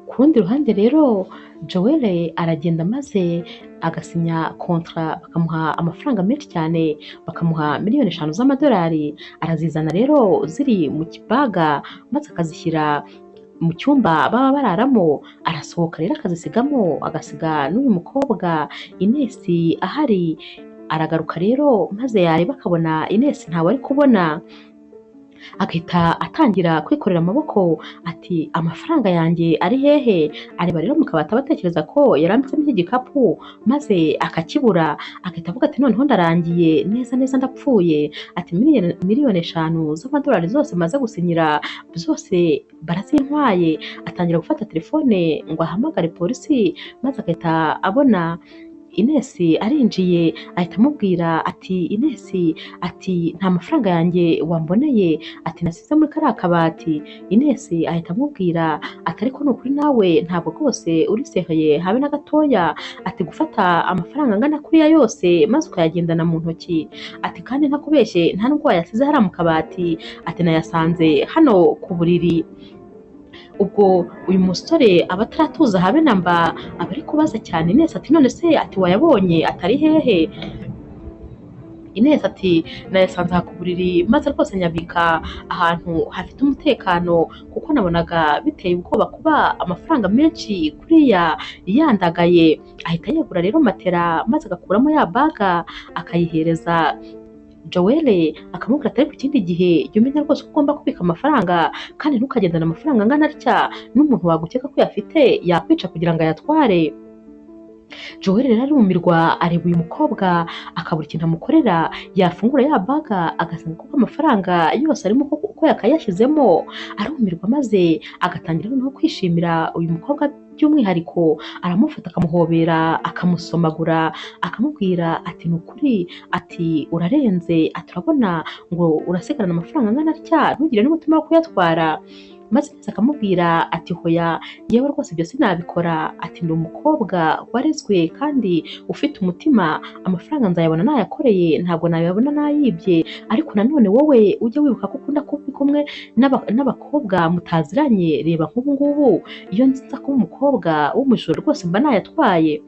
Ku rundi ruhande rero Joel aragenda maze agasinya kontra, bakamuha amafaranga menshi cyane, bakamuha 5 miliyoni z'amadolari. Arazizana rero ziri mu kibaga maze akazishyira mu cyumba baba bararamo. Arasohoka rero akazisigamo, agasiga n'uyu mukobwa Inesi ahari. Aragaruka rero maze yareba akabona Inesi ntawe ari kubona, agahita atangira kwikorera amaboko ati amafaranga yanjye ari hehe? Areba rero mu kabati aba atekereza ko yarambitsemo iki gikapu maze akakibura, agahita avuga ati noneho ndarangiye neza neza ndapfuye. Ati 5 miliyoni z'amadolari zose maze gusinyira zose barazintwaye. Atangira gufata telefone ngo ahamagare polisi, maze agahita abona Inesi arinjiye, ahita amubwira ati Inesi, ati nta mafaranga yanjye wamboneye, ati nasize muri kariya kabati. Inesi ahita amubwira ati ariko ni ukuri nawe ntabwo rwose urisekeye habe na gatoya, ati gufata amafaranga angana kuriya yose maze ukayagendana mu ntoki, ati kandi ntakubeshye nta nubwo wayasize hariya mu kabati, ati nayasanze hano ku buriri. Ubwo uyu musore aba ataratuza habe na mba, aba ari kubaza cyane Inesi ati none se ati wayabonye atari hehe? Inesi ati nayasanze aha ku buriri maze rwose nyabika ahantu hafite umutekano, kuko nabonaga biteye ubwoba kuba amafaranga menshi kuriya yandagaye. Ahita yegura rero matera maze agakuramo ya baga akayihereza Joel, akamubwira ati ariko ikindi gihe jya umenya rwose ko ugomba kubika amafaranga kandi ntukagendane amafaranga angana atya, n'umuntu wagukeka ko uyafite yakwica kugira ngo ayatware. Joel rero arumirwa, areba uyu mukobwa akabura ikintu amukorera, yafungura ya baga agasanga koko amafaranga yose arimo uko yakayashyizemo, arumirwa maze agatangira noneho kwishimira uyu mukobwa by'umwihariko. Aramufata akamuhobera akamusomagura akamubwira ati ni ukuri, ati urarenze, ati urabona ngo urasigarana amafaranga angana atya ntugire n'umutima wo kuyatwara. Maze Inesi akamubwira ati hoya yewe rwose ibyo sinabikora, ati ndi umukobwa warezwe kandi ufite umutima, amafaranga nzayabona nayakoreye ntabwo nayabona nayibye, ariko nanone wowe ujye wibuka ko ukunda kuba uri kumwe n'abakobwa mutaziranye, reba nk'ubu ngubu iyo nza kuba umukobwa w'umujura rwose mba nayatwaye.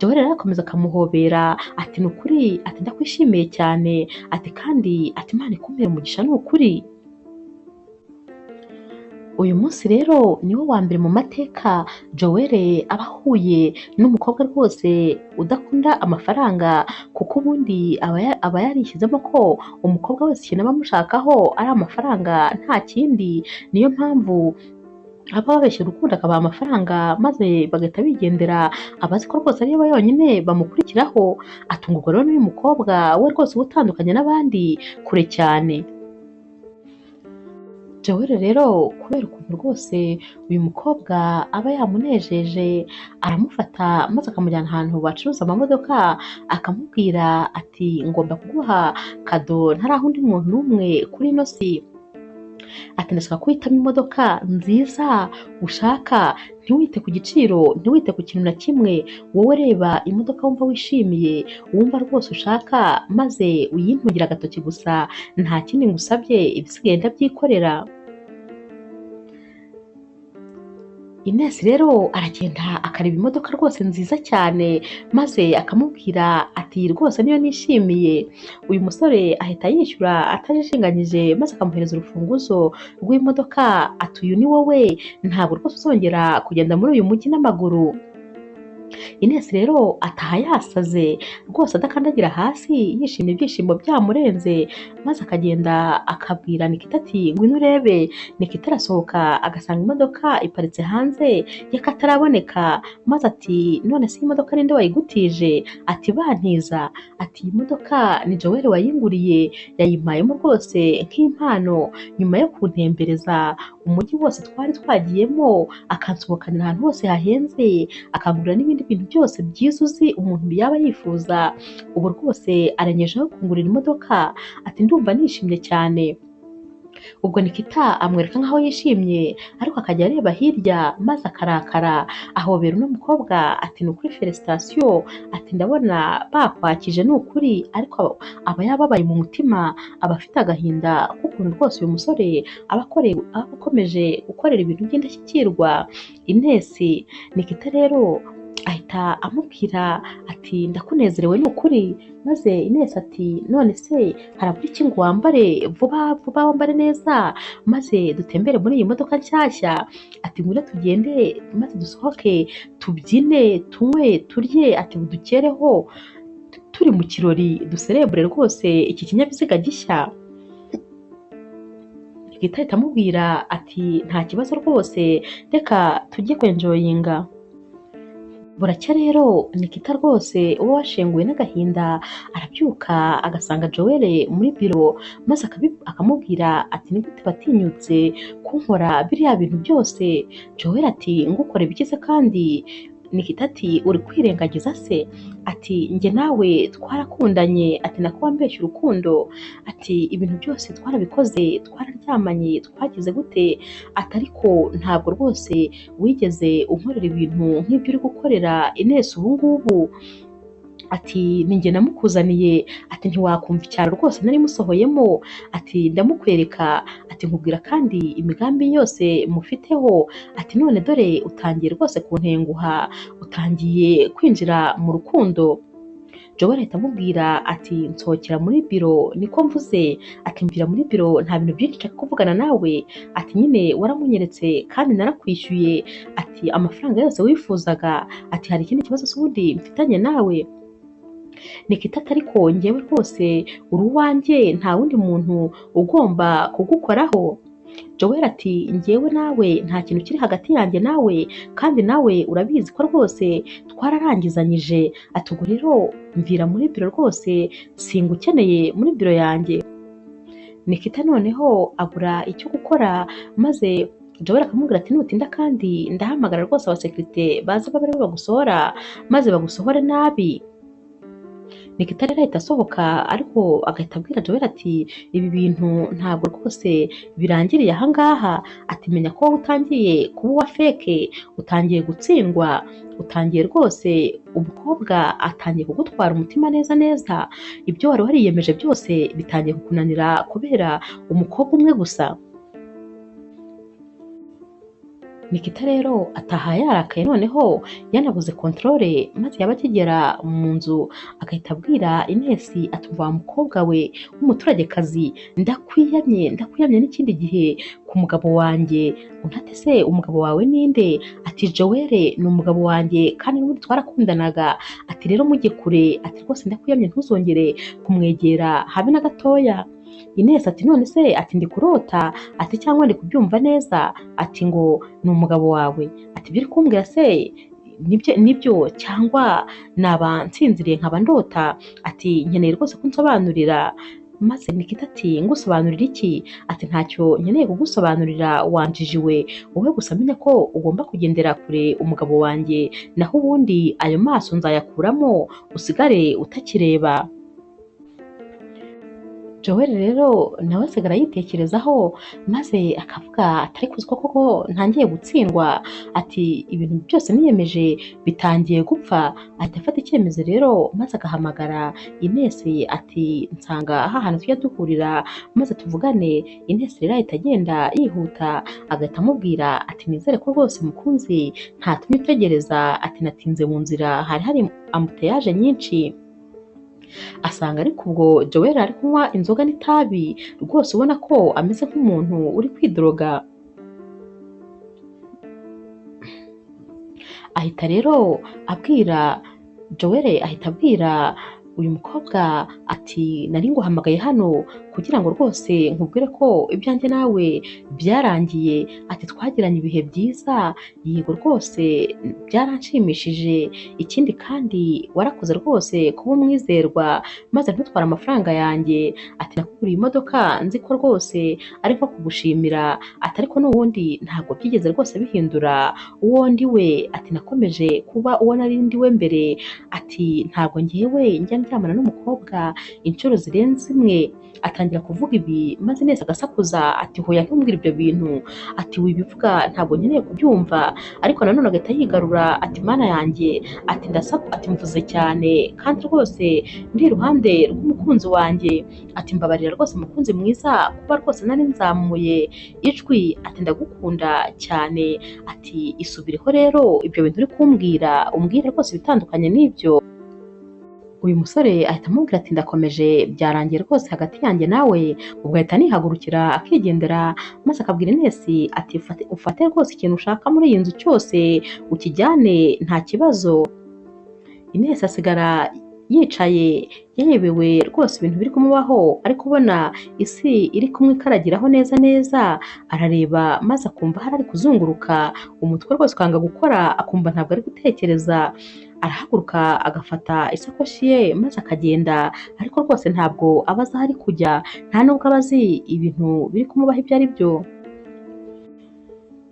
Joel rero arakomeza akamuhobera ati ni ukuri, ati ndakwishimiye cyane, ati kandi ati Imana ikumpere umugisha ni ukuri. Uyu munsi rero niwo wa mbere mu mateka Joel aba ahuye n'umukobwa rwose udakunda amafaranga, kuko ubundi aba yarishyizemo ko umukobwa wese ikintu aba amushakaho ari amafaranga nta kindi. Niyo mpamvu aba ababeshya urukundo akabaha amafaranga maze bagahita bigendera, aba azi ko rwose ariyo yonyine bamukurikiraho. Atungurwa rero n'uyu mukobwa we rwose uba utandukanye n'abandi kure cyane. Joel rero kubera ukuntu rwose uyu mukobwa aba yamunejeje, aramufata maze akamujyana ahantu bacuruza amamodoka, akamubwira ati ngomba kuguha kado ntaraha undi muntu n'umwe kuri ino si. Ati ndashaka ko uhitamo imodoka nziza ushaka, ntiwite ku giciro, ntiwite ku kintu na kimwe, wowe reba imodoka wumva wishimiye, wumva rwose ushaka, maze uyintungire agatoki gusa, nta kindi ngusabye, ibisigaye ndabyikorera. Ines rero aragenda akareba imodoka rwose nziza cyane, maze akamubwira ati iyi rwose niyo nishimiye. Uyu musore ahita yishyura atajijinganyije, maze akamuhereza urufunguzo rw'imodoka, ati uyu ni wowe, ntabwo rwose uzongera kugenda muri uyu mujyi n'amaguru. Ines rero ataha yasaze rwose adakandagira hasi, yishimye ibyishimo byamurenze, maze akagenda akabwira Nikita ati ngwino urebe. Nikita arasohoka agasanga imodoka iparitse hanze y'akataraboneka, maze ati none se iyi modoka ninde wayigutije? Ati bantiza. Ati iyi modoka ni Joel wayinguriye, yayimpayemo rwose nk'impano nyuma yo kuntembereza umujyi wose twari twagiyemo, akansohokanira ahantu hose hahenze, akangurira n'ibindi bintu byose byiza uzi umuntu yaba yifuza. Ubu rwose arengejeho kungurira imodoka, ati ndumva nishimye cyane. Ubwo Nikita amwereka nkaho yishimye, ariko akajya areba hirya maze akarakara, ahobera uno mukobwa ati ni ukuri felicitation, ati ndabona bakwakije ni ukuri, ariko aba yababaye mu mutima, aba afite agahinda k'ukuntu rwose uyu musore aba akomeje gukorera ibintu by'indashyikirwa Ines. Nikita rero ahita amubwira ati ndakunezerewe ni ukuri, maze Ines ati none se harabura iki ngo wambare vuba vuba, wambare neza maze dutembere muri iyi modoka nshyashya, ati ngwino tugende maze dusohoke tubyine tunywe turye, ati budukereho turi mu kirori duserebure rwose iki kinyabiziga gishya. Nikita ahita amubwira ati nta kibazo rwose, reka tujye kwenjoyinga. Buracya rero Nikita rwose uba washenguwe n'agahinda, arabyuka agasanga Joel muri biro, maze akamubwira ati ni gute watinyutse kunkora biriya bintu byose? Joel ati ngukore bikize kandi? Nikita ati uri kwirengagiza se? Ati njye nawe twarakundanye, ati nako wambeshya urukundo, ati ibintu byose twarabikoze, twararyamanye, twagize gute, ati ariko ntabwo rwose wigeze unkorera ibintu nk'ibyo uri gukorera Ines ubu ngubu, ati ni njye namukuzaniye, ati ntiwakumva icyaro rwose nari musohoyemo, ati ndamukwereka, ati nkubwira kandi imigambi yose mufiteho, ati none dore utangiye rwose kuntenguha, utangiye kwinjira mu rukundo. Joel ahita amubwira ati nsohokera muri biro, niko mvuze, ati mvira muri biro, nta bintu byinshi nshaka kuvugana nawe, ati nyine waramunyeretse kandi narakwishyuye, ati amafaranga yose wifuzaga, ati hari ikindi kibazo se ubundi mfitanye nawe? Nikita ati ariko njyewe rwose uri uwanjye, nta wundi muntu ugomba kugukoraho. Joel ati njyewe nawe nta kintu kiri hagati yanjye nawe, kandi nawe urabizi ko rwose twararangizanyije, ati ubwo rero mvira muri biro rwose singukeneye muri biro yanjye. Nikita noneho abura icyo gukora, maze Joel akamubwira ati nutinda kandi ndahamagara rwose abasekirite baze babe aribo bagusohora, maze bagusohore nabi. Nikita rero ahita asohoka, ariko agahita abwira Joel ati ibi bintu ntabwo rwose birangiriye aha ngaha, ati menya ko wowe utangiye kuba uwa feke, utangiye gutsindwa, utangiye rwose umukobwa atangiye kugutwara umutima neza neza, ibyo wari wariyemeje byose bitangiye kukunanira kubera umukobwa umwe gusa. Nikita rero ataha yarakaye, noneho yanabuze controle, maze yaba akigera mu nzu agahita abwira Ines ati umva wa mukobwa we w'umuturagekazi, ndakwiyamye, ndakwiyamye n'ikindi gihe ku mugabo wanjye. Undi ati se umugabo wawe ninde? Ati Joel ni umugabo wanjye kandi n'ubundi twarakundanaga, ati rero mujye kure, ati rwose ndakwiyamye ntuzongere kumwegera habe na gatoya. Ines ati none se, ati ndi kurota, ati cyangwa ndi kubyumva neza, ati ngo ni umugabo wawe, ati ibyo uri kumbwira se nibyo cyangwa naba nsinziriye nkaba ndota, ati nkeneye rwose ko unsobanurira. Maze Nikita ati ngusobanurira iki? Ati ntacyo nkeneye kugusobanurira wanjijiwe, wowe gusa menya ko ugomba kugendera kure umugabo wanjye, naho ubundi ayo maso nzayakuramo usigare utakireba. Joel rero nawe asigara yitekerezaho maze akavuga atari kuzi ko koko ntangiye gutsindwa, ati ibintu byose niyemeje bitangiye gupfa. Ahita afata icyemezo rero maze agahamagara Ines ati nsanga aha hantu tujya duhurira maze tuvugane. Ines rero ahita agenda yihuta agahita amubwira ati nizere ko rwose mukunzi ntatumye utegereza, ati natinze mu nzira hari hari ambuteyaje nyinshi. Asanga ariko ubwo Joel ari kunywa inzoga n'itabi rwose ubona ko ameze nk'umuntu uri kwidroga. Ahita rero abwira Joel, ahita abwira uyu mukobwa ati nari nguhamagaye hano kugira ngo rwose nkubwire ko ibyanjye nawe byarangiye, ati twagiranye ibihe byiza, yego rwose byaranshimishije, ikindi kandi warakoze rwose kuba umwizerwa maze ntutware amafaranga yanjye, ati nakuguriye imodoka nzi ko rwose ari nko kugushimira, ati ariko n'ubundi ntabwo byigeze rwose bihindura uwo ndi we, ati nakomeje kuba uwo nari ndi we mbere, ati ntabwo ngewe njya ndyamana n'umukobwa inshuro zirenze imwe. Atangira kuvuga ibi maze neza agasakuza ati hoya ntumbwire ibyo bintu, ati wibivuga ntabwo nkeneye kubyumva. Ariko nanone agahita yigarura ati mana yanjye, ati ndasaku, ati mvuze cyane kandi rwose ndi iruhande rw'umukunzi wanjye, ati mbabarira rwose mukunzi mwiza kuba rwose nari nzamuye ijwi, ati ndagukunda cyane, ati isubireho rero ibyo bintu uri kumbwira umbwire rwose ibitandukanye n'ibyo. Uyu musore ahita amubwira ati ndakomeje byarangiye rwose hagati yanjye nawe. Ubwo ahita anihagurukira akigendera maze akabwira Ines ati ufate rwose ikintu ushaka muri iyi nzu cyose ukijyane nta kibazo. Ines asigara yicaye yayobewe rwose ibintu biri kumubaho, ari kubona isi iri kumwikaragiraho neza neza, arareba maze akumva hari ari kuzunguruka, umutwe rwose ukanga gukora, akumva ntabwo ari gutekereza. Arahaguruka agafata isakoshi ye maze akagenda, ariko rwose ntabwo aba azi aho ari kujya, nta nubwo aba azi ibintu biri kumubaho ibyo ari byo.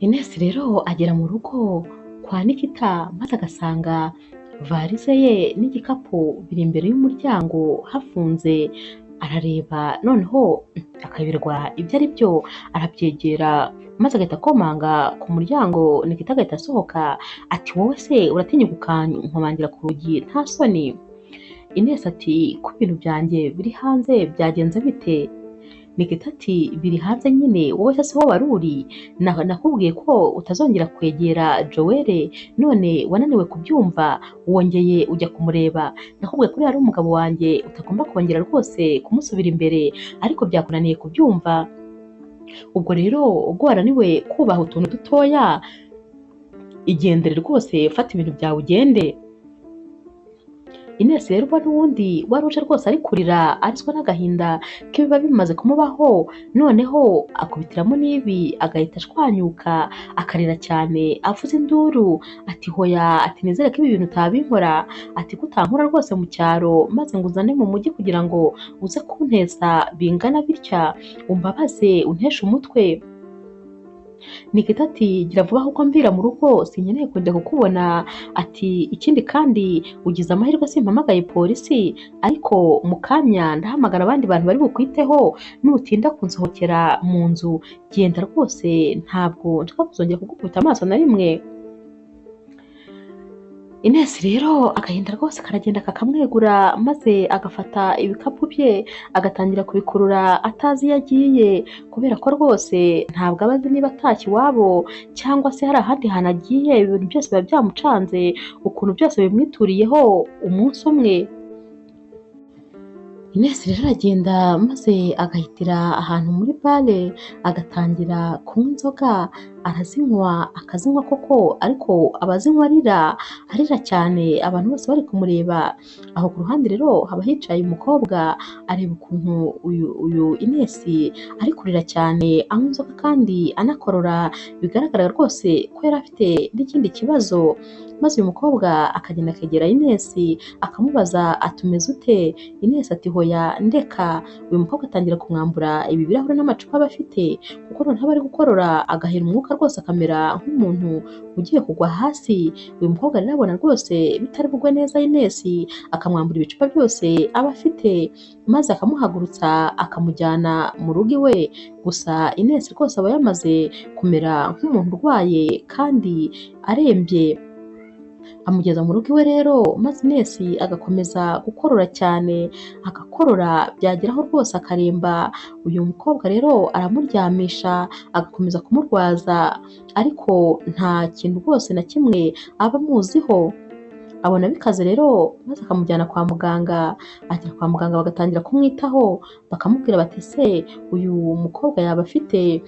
Ines rero agera mu rugo kwa Nikita maze agasanga varize ye n'igikapu biri imbere y'umuryango hafunze. Arareba noneho akayoberwa ibyo ari byo, arabyegera maze agahita akomanga ku muryango. Nikita agahita asohoka ati wowe se uratinya ukankomangira ku rugi nta soni? Ines ati ko ibintu byanjye biri hanze byagenze bite? Nikita ati biri hanze nyine, wowe se siho wari uri? Nakubwiye ko utazongera kwegera Joel none wananiwe kubyumva, wongeye ujya kumureba. Nakubwiye ko uriya ari umugabo wanjye utagomba kongera rwose kumusubira imbere, ariko byakunaniye kubyumva. Ubwo rero ubwo wananiwe kubaha utuntu dutoya, igendere rwose, fata ibintu byawe ugende. Ines rero n'ubundi wari uje rwose ari kurira arizwa n'agahinda k'ibiba bimaze kumubaho, noneho akubitiramo n'ibi agahita ashwanyuka akarira cyane avuza induru ati hoya, ati nizere ko ibi bintu utabinkora, ati ko utankura rwose mu cyaro maze ngo uzane mu mujyi kugira ngo uze kunteza bingana bitya, umbabaze unteshe umutwe. Nikita ati gira vuba kuko mvira mu rugo sinkeneye kujya kukubona, ati ikindi kandi ugize amahirwe simpamagaye polisi, ariko mu kanya ndahamagara abandi bantu bari bukwiteho, nutinda kunsohokera mu nzu genda rwose ntabwo nshaka kuzongera kugukubita amaso na rimwe. Ines rero agahinda rwose karagenda kakamwegura maze agafata ibikapu bye agatangira kubikurura atazi iyo agiye, kubera ko rwose ntabwo aba azi niba atashye iwabo cyangwa se hari ahandi hantu agiye. Ibintu byose biba byamucanze ukuntu byose bimwituriyeho umunsi umwe. Ines rero aragenda maze agahitira ahantu muri bare agatangira kunywa inzoga Arazinywa akazinywa koko, ariko abazinywa arira, arira cyane, abantu bose bari kumureba. Aho ku ruhande rero haba hicaye umukobwa, areba ukuntu uyu Ines ari kurira cyane, anywa inzoga kandi anakorora, bigaragara rwose ko yari afite n'ikindi kibazo. Maze uyu mukobwa akagenda akegera Ines akamubaza ati umeze ute? Ines ati hoya ndeka. Uyu mukobwa atangira kumwambura ibi birahure n'amacupa aba afite, kuko noneho aba ari gukorora agahera umwuka rwose akamera nk'umuntu ugiye kugwa hasi. Uyu mukobwa rero abona rwose bitari bugwe neza Ines, akamwambura ibicupa byose aba afite, maze akamuhagurutsa akamujyana mu rugo iwe. Gusa Ines rwose aba yamaze kumera nk'umuntu urwaye kandi arembye. Amugeza mu rugo iwe rero, maze Ines agakomeza gukorora cyane, agakorora byageraho rwose akaremba. Uyu mukobwa rero aramuryamisha agakomeza kumurwaza, ariko nta kintu rwose na kimwe aba amuziho. Abona bikaze rero, maze akamujyana kwa muganga. Agera kwa muganga bagatangira kumwitaho, bakamubwira bati ese uyu mukobwa yaba afite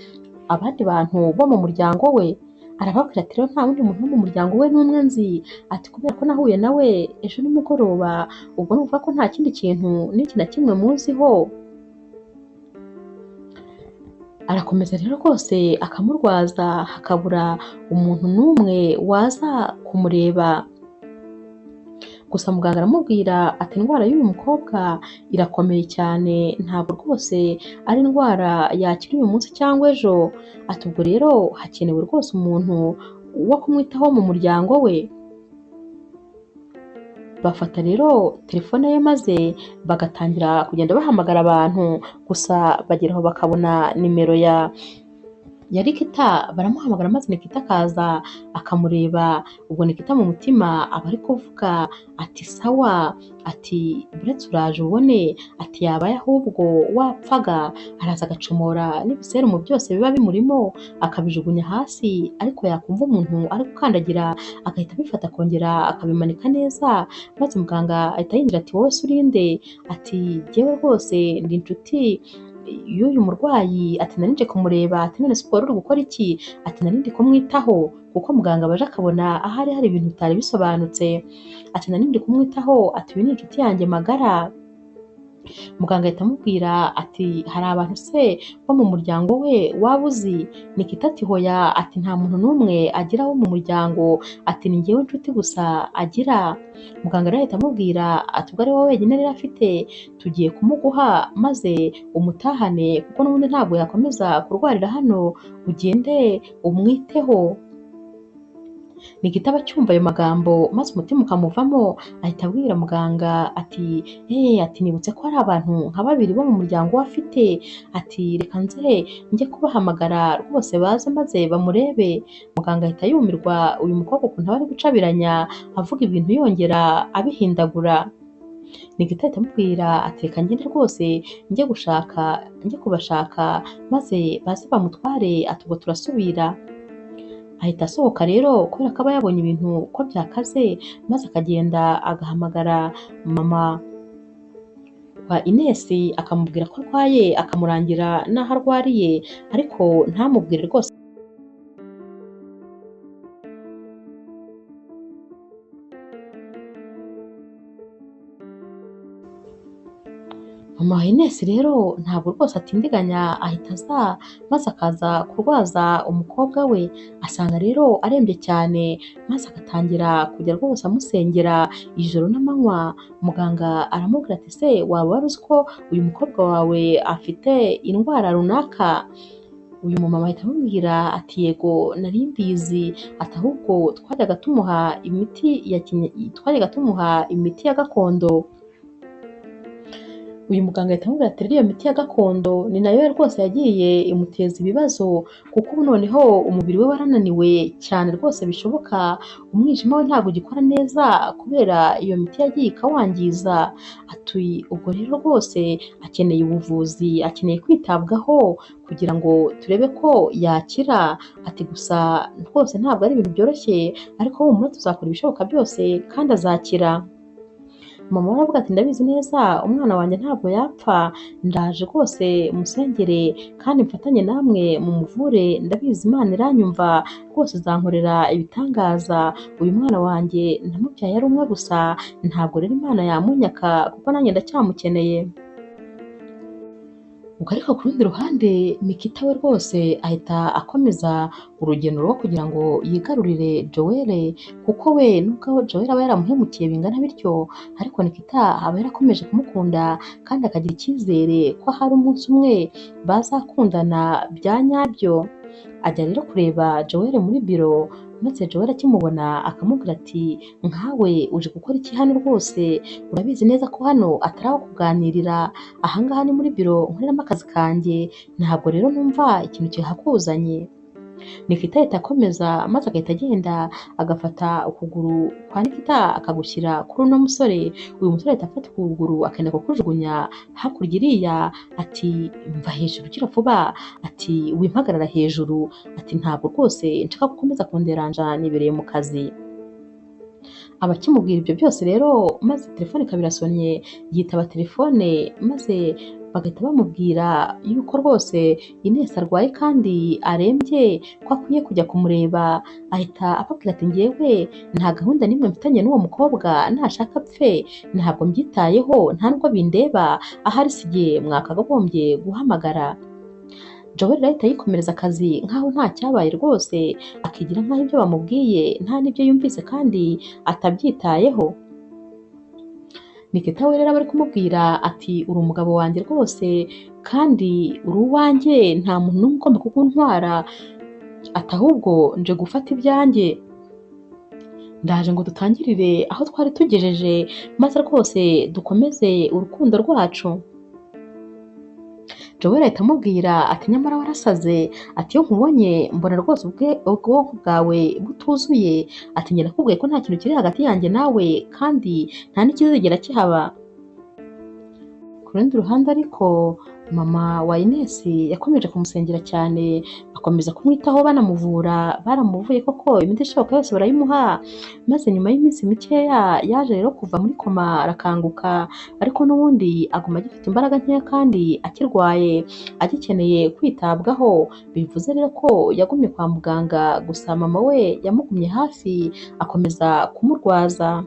abandi bantu bo mu muryango we? Arababwira ati rero nta wundi muntu wo mu muryango we n'umwe nzi, ati kubera ko nahuye nawe ejo nimugoroba, ubwo numva ko nta kindi kintu n'iki na kimwe muziho. Arakomeza rero rwose akamurwaza, hakabura umuntu n'umwe waza kumureba. Gusa muganga aramubwira ati indwara y'uyu mukobwa irakomeye cyane, ntabwo rwose ari indwara yakira uyu munsi cyangwa ejo, ati ubwo rero hakenewe rwose umuntu wo kumwitaho mu muryango we. Bafata rero telefone ye maze bagatangira kugenda bahamagara abantu, gusa bageraho bakabona nimero ya Nikita, baramuhamagara maze Nikita akaza akamureba. Ubwo Nikita mu mutima aba ari kuvuga ati sawa, ati buretse uraje ubone, ati yabaye ahubwo wapfaga. Araza agacomora n'ibiserumu byose biba bimurimo akabijugunya hasi, ariko yakumva umuntu ari gukandagira agahita abifata akongera akabimanika neza. Maze muganga ahita yinjira ati wowe se urinde? Ati jyewe rwose ndi inshuti y'uyu murwayi, ati nari nje kumureba, ati none siporo uri gukora iki? Ati nari ndi kumwitaho, kuko muganga abaje akabona ahari hari ibintu bitari bisobanutse, ati nari ndi kumwitaho, ati uyu ni inshuti yanjye magara. Muganga ahita amubwira ati hari abantu se bo mu muryango we waba uzi? Nikita ati hoya, ati nta muntu n'umwe agira wo mu muryango, ati ni njyewe inshuti gusa agira. Muganga rero ahita amubwira ati ubwo ari wowe wenyine rero afite, tugiye kumuguha maze umutahane, kuko n'ubundi ntabwo yakomeza kurwarira hano, ugende umwiteho. Nikita aba acyumva ayo magambo maze umutima ukamuvamo, ahita abwira muganga ati ati nibutse ko hari abantu nka babiri bo mu muryango we afite, ati reka nze njye kubahamagara rwose baze maze bamurebe. Muganga ahita yumirwa uyu mukobwa ukuntu aba ari gucabiranya avuga ibintu yongera abihindagura. Nikita ahita amubwira ati reka ngende rwose njye gushaka, njye kubashaka maze baze bamutware, ati ubwo turasubira. Ahita asohoka rero kubera ko aba yabonye ibintu ko byakaze, maze akagenda agahamagara mama wa Ines akamubwira ko arwaye, akamurangira n'aho arwariye, ariko ntamubwire rwose Mama wa Ines rero ntabwo rwose atindiganya, ahita aza maze akaza kurwaza umukobwa we. Asanga rero arembye cyane, maze agatangira kujya rwose amusengera ijoro n'amanywa. Muganga aramubwira ati se waba wari uzi ko uyu mukobwa wawe afite indwara runaka? Uyu mumama ahita amubwira ati yego nari mbizi, ati ahubwo twajyaga tumuha imiti ya twajyaga tumuha imiti ya gakondo. Uyu muganga ahita amubwira ati rero iyo miti ya gakondo ni nayo rwose yagiye imuteza ibibazo, kuko ubu noneho umubiri we warananiwe cyane rwose bishoboka, umwijima we ntabwo ugikora neza kubera iyo miti yagiye ikawangiza. Ati ubwo rero rwose akeneye ubuvuzi, akeneye kwitabwaho kugira ngo turebe ko yakira. Ati gusa rwose ntabwo ari ibintu byoroshye, ariko humura tuzakora ibishoboka byose kandi azakira. Mama we aravuga ati ndabizi neza umwana wanjye ntabwo yapfa, ndaje rwose musengere kandi mfatanye namwe mumuvure, ndabizi Imana iranyumva rwose izankorera ibitangaza, uyu mwana wanjye namubyaye ari umwe gusa, ntabwo rero Imana yamunyaka kuko nanjye ndacyamukeneye. Ubwo ariko ku rundi ruhande Nikita we rwose ahita akomeza urugendo rwo kugira ngo yigarurire Joel, kuko we nubwo Joel aba yaramuhemukiye bingana bityo, ariko Nikita aba yarakomeje kumukunda kandi akagira icyizere ko hari umunsi umwe bazakundana bya nyabyo. Ajya rero kureba Joel muri biro, maze Joel akimubona akamubwira ati nkawe uje gukora iki hano rwose, urabizi neza ko hano atari aho kuganirira, ahangaha ni muri biro nkoreramo akazi kanjye, ntabwo rero numva ikintu kihakuzanye. Nikita ahita akomeza maze agahita agenda agafata ukuguru kwa Nikita akagushyira kuri uno musore, uyu musore ahita afata ukuguru akenda kukujugunya hakurya iriya, ati mva hejuru gira vuba, ati wimpagarara hejuru, ati ntabwo rwose nshaka gukomeza kunderanja nibereye mu kazi. Abakimubwira ibyo byose rero maze telefone ikaba irasonnye, yitaba telefone maze bagahita bamubwira yuko rwose Ines arwaye kandi arembye ko akwiye kujya kumureba. Ahita ababwira ati njyewe nta gahunda n'imwe mfitanye n'uwo mukobwa, nashaka apfe ntabwo mbyitayeho, nta nubwo bindeba, ahari si jye mwakagombye guhamagara. Joel rero ahita yikomereza akazi nkaho nta cyabaye rwose, akigira nkaho ibyo bamubwiye nta n'ibyo yumvise kandi atabyitayeho. Nikita we rero aba ari kumubwira ati uri umugabo wanjye rwose kandi uri uwanjye, nta muntu n'umwe ugomba kukuntwara, ati ahubwo nje gufata ibyanjye, ndaje ngo dutangirire aho twari tugejeje maze rwose dukomeze urukundo rwacu. Joel ahita amubwira ati nyamara warasaze, ati iyo nkubonye mbona rwose ubwonko bwawe butuzuye, ati njye nakubwiye ko nta kintu kiri hagati yanjye nawe kandi nta n'ikizigera kihaba. Ku rundi ruhande ariko mama wa Ines yakomeje kumusengera cyane, bakomeza kumwitaho banamuvura, baramuvuye koko imiti ishoboka yose barayimuha, maze nyuma y'iminsi mikeya yaje rero kuva muri koma arakanguka, ariko n'ubundi aguma agifite imbaraga nkeya kandi akirwaye, agikeneye kwitabwaho, bivuze rero ko yagumye kwa muganga, gusa mama we yamugumye hafi akomeza kumurwaza.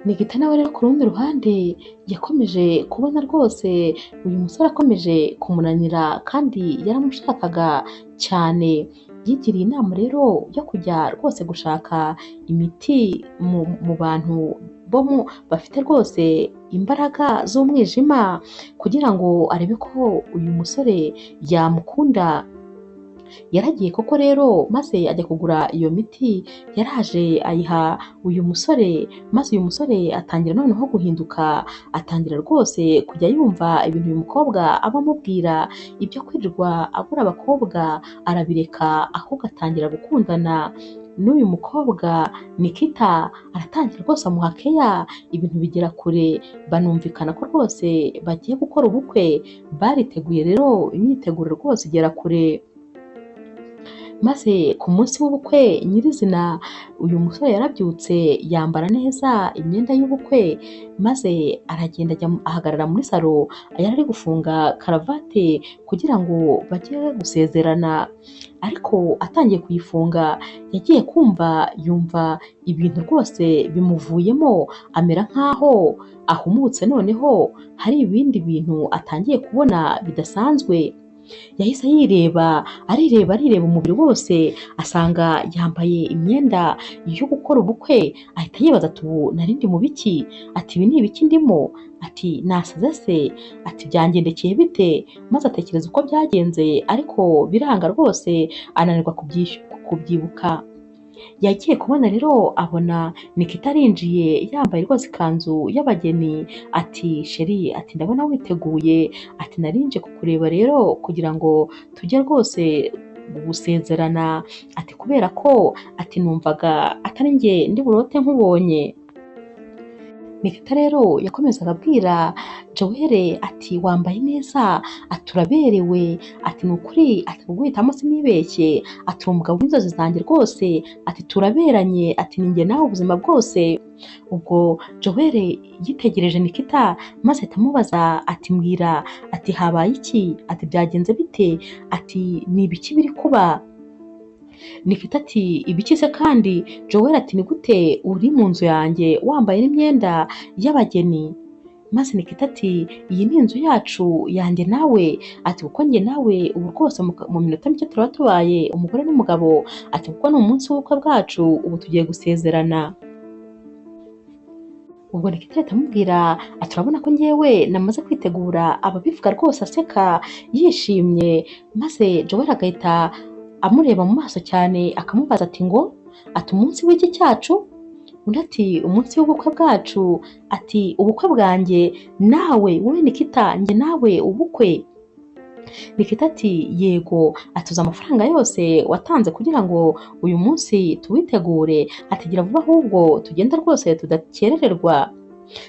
Nikita nawe rero ku rundi ruhande yakomeje kubona rwose uyu musore akomeje kumunanira kandi yaramushakaga cyane, yigiriye inama rero yo kujya rwose gushaka imiti mu bantu bo bafite rwose imbaraga z'umwijima kugira ngo arebe ko uyu musore yamukunda. Yaragiye koko rero maze ajya kugura iyo miti, yaraje ayiha uyu musore, maze uyu musore atangira noneho guhinduka, atangira rwose kujya yumva ibintu uyu mukobwa aba amubwira, ibyo kwirirwa abura abakobwa arabireka, ahubwo atangira gukundana n'uyu mukobwa Nikita, aratangira rwose amuha keya, ibintu bigera kure, banumvikana ko rwose bagiye gukora ubukwe, bariteguye rero imyiteguro rwose igera kure. Maze ku munsi w'ubukwe nyirizina uyu musore yarabyutse yambara neza imyenda y'ubukwe, maze aragenda ajya ahagarara muri salo, yari ari gufunga karavate kugira ngo bajye gusezerana, ariko atangiye kuyifunga yagiye kumva yumva ibintu rwose bimuvuyemo, amera nkaho ahumutse, noneho hari ibindi bintu atangiye kubona bidasanzwe. Yahise yireba arireba arireba umubiri wose, asanga yambaye imyenda yo gukora ubukwe, ahita yibaza ati ubu nari ndi mu biki, ati ibi ni ibiki ndimo, ati nasaze se, ati byangendekeye bite, maze atekereza uko byagenze ariko biranga rwose ananirwa kubyibuka. Yagiye kubona rero abona Nikita arinjiye yambaye rwose ikanzu y'abageni, ati sheri, ati ndabona witeguye, ati narinje kukureba rero kugira ngo tujye rwose gusezerana, ati kubera ko ati numvaga atari njye ndi burote nkubonye. Nikita rero yakomezaga abwira Joel ati wambaye neza, ati uraberewe, ati ni ukuri, ati kuguhitamo sinibeshye, ati uri umugabo w'inzozi zanjye rwose, ati turaberanye, ati ni njye nawe ubuzima bwose. Ubwo Joel yitegereje Nikita maze ahita amubaza ati mbwira, ati habaye iki, ati byagenze bite, ati ni ibiki biri kuba? Nikita ati ibiki se kandi? Joel ati ni gute uri mu nzu yanjye wambaye n'imyenda y'abageni? Maze Nikita ati iyi ni inzu yacu yanjye nawe, ati kuko njye nawe ubu rwose mu minota mike turaba tubaye umugore n'umugabo, ati kuko ni umunsi w'ubukwe bwacu, ubu tugiye gusezerana. Ubwo Nikita ahita amubwira ati urabona ko njyewe namaze kwitegura, ababivuga rwose aseka yishimye. Maze Joel agahita amureba mu maso cyane akamubaza ati ngo ati umunsi w'iki cyacu? Undi ati umunsi w'ubukwe bwacu, ati ubukwe bwanjye nawe, wowe Nikita, njye nawe ubukwe? Nikita ati yego, atuza amafaranga yose watanze kugira ngo uyu munsi tuwitegure, ati gira vuba ahubwo tugenda rwose tudakerererwa.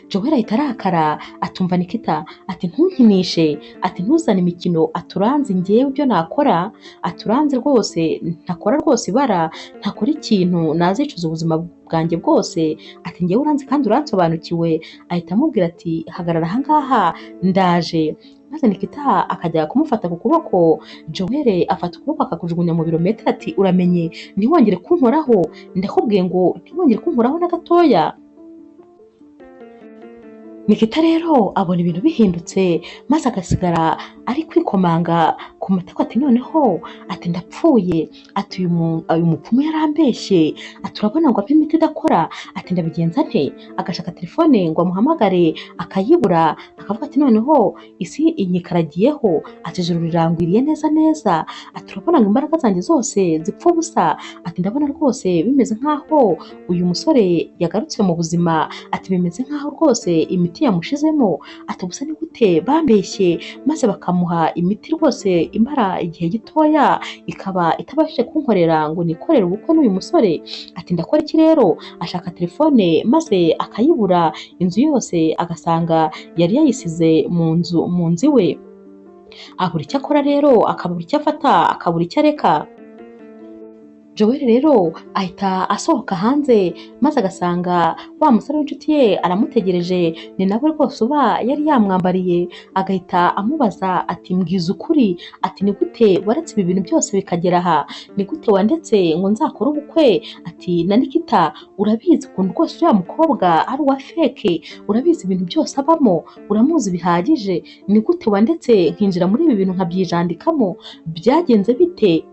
Joel ahita arakara atumva Nikita ati ntunkinishe, ati ntuzane imikino, aturanze njyewe ibyo nakora, aturanze rwose ntakora rwose ibara, ntakora ikintu nazicuza ubuzima bwanjye bwose, ati njyewe uranzi kandi uransobanukiwe. Ahita amubwira ati hagarara ahangaha ndaje. Maze Nikita akajya kumufata ku kuboko, Joel afata ukuboko akakujugunya mu birometero ati uramenye ntiwongere kunkoraho, ndakubwiye ngo ntiwongere kunkoraho na gatoya. Nikita rero abona ibintu bihindutse maze agasigara ari kwikomanga ku matako ati noneho, ati ndapfuye, ati uyu mupfumu yarambeshye, ati urabona ngo ampe imiti idakora, ati ndabigenza nte? Agashaka telefone ngo amuhamagare akayibura, akavuga ati noneho isi inyikaragiyeho, ati ijuru rirangwiriye neza neza, ati urabona ngo imbaraga zanjye zose zipfa ubusa, ati ndabona rwose bimeze nkaho uyu musore yagarutse mu buzima, ati bimeze nkaho rwose imiti yamushizemo, ati gusa ni gute bambeshye maze bakamuha imiti rwose imara igihe gitoya ikaba itabashije kunkorera ngo nikorere ubukwe n'uyu musore, ati ndakora iki rero? Ashaka telefone maze akayibura, inzu yose agasanga yari yayisize mu nzu iwe. Abura icyo akora rero, akabura icyo afata, akabura icyo areka. Joel rero ahita asohoka hanze maze agasanga wa musore w'inshuti ye aramutegereje, ni nawe rwose uba yari yamwambariye. Agahita amubaza ati mbwiza ukuri, ati ni gute waretse ibi bintu byose bikagera aha, ni gute wandetse ngo nzakore ubukwe, ati na Nikita urabizi ukuntu rwose uriya mukobwa ari uwa feke, urabizi ibintu byose abamo, uramuzi bihagije, ni gute wandetse nkinjira muri ibi bintu nkabyijandikamo, byagenze bite?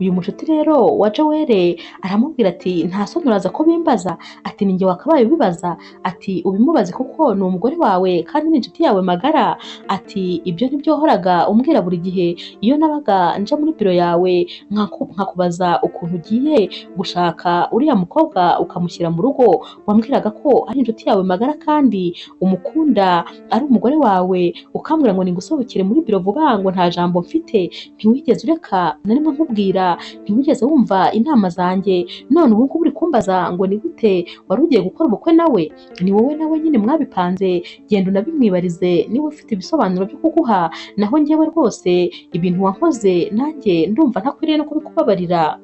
Uyu mushuti rero wa Joel aramubwira ati nta soni uraza ko bimbaza, ati ninjye wakabaye ubibaza, ati ubimubaze kuko ni umugore wawe kandi ni inshuti yawe magara, ati ibyo nibyo wahoraga umbwira buri gihe iyo nabaga nje muri biro yawe nkakubaza ukuntu ugiye gushaka uriya mukobwa ukamushyira mu rugo, wambwiraga ko ari inshuti yawe magara kandi umukunda ari umugore wawe, ukambwira ngo ningusohokere muri biro vuba ngo nta jambo mfite, ntiwigeze ureka na rimwe nkubwira, ntiwigeze wumva inama zanjye, none ubu ngubu uri kumbaza ngo ni gute wari ugiye gukora ubukwe nawe, ni wowe nawe nyine mwabipanze, genda unabimwibarize niba ufite ibisobanuro byo kuguha, naho njyewe rwose ibintu wankoze nanjye ndumva ntakwiriye no kubikubabarira.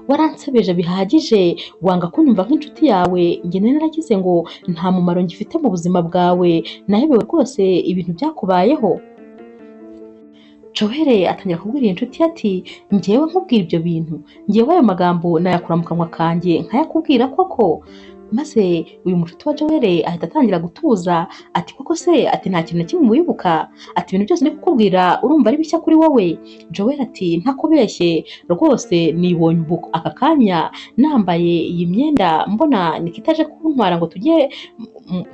Waransebeje bihagije, wanga kunyumva nk'inshuti yawe, njye nari naragize ngo nta mumaro ngifite mu buzima bwawe, nahebewe rwose ibintu byakubayeho. Joel atangira kubwira iyi nshuti ati njyewe nkubwira ibyo bintu, njyewe ayo magambo nayakura mu kanwa kanjye nkayakubwira koko? Maze uyu mushuti wa Joel ahita atangira gutuza ati koko se, ati nta kintu na kimwe wibuka, ati ibintu byose ndi kukubwira urumva ari bishya kuri wowe? Joel ati ntakubeshye rwose nibonye ubu aka kanya nambaye iyi myenda mbona Nikita aje kuntwara ngo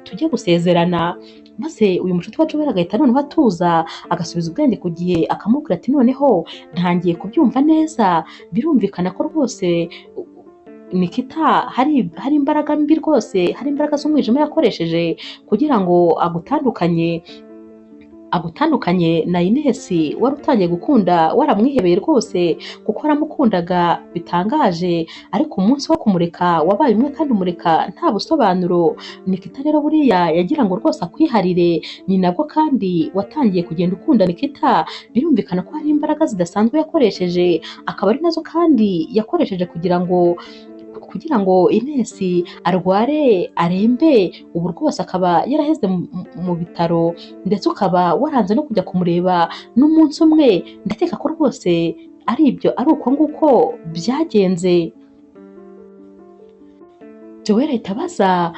tujye gusezerana. Maze uyu mushuti wa Joel agahita noneho atuza agasubiza ubwenge ku gihe, akamubwira ati noneho ntangiye kubyumva neza, birumvikana ko rwose Nikita hari imbaraga mbi rwose, hari imbaraga z'umwijima yakoresheje kugira ngo agutandukanye na Ines wari utangiye gukunda, waramwihebeye rwose kuko waramukundaga bitangaje, ariko umunsi wo kumureka wabaye umwe kandi umureka nta busobanuro. Nikita rero buriya yagira ngo rwose akwiharire, ni nabwo kandi watangiye kugenda ukunda Nikita, birumvikana ko hari imbaraga zidasanzwe yakoresheje, akaba ari nazo kandi yakoresheje kugira ngo kugira ngo Ines arware arembe, ubu rwose akaba yaraheze mu bitaro, ndetse ukaba waranze no kujya kumureba n'umunsi umwe, ndakeka ko rwose ari ibyo, ari uko nguko byagenze. Joel ahita abaza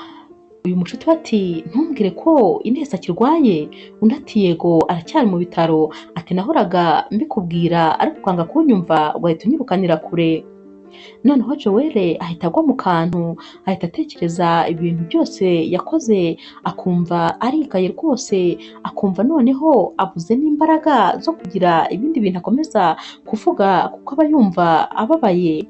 uyu mushuti we ati ntumbwire ko Ines akirwaye? Undi ati yego aracyari mu bitaro, ati nahoraga mbikubwira ariko ukanga kunyumva ugahita unyirukanira kure. Noneho Joel ahita agwa mu kantu, ahita atekereza ibintu byose yakoze, akumva arigaye rwose, akumva noneho abuze n'imbaraga zo kugira ibindi bintu akomeza kuvuga kuko aba yumva ababaye.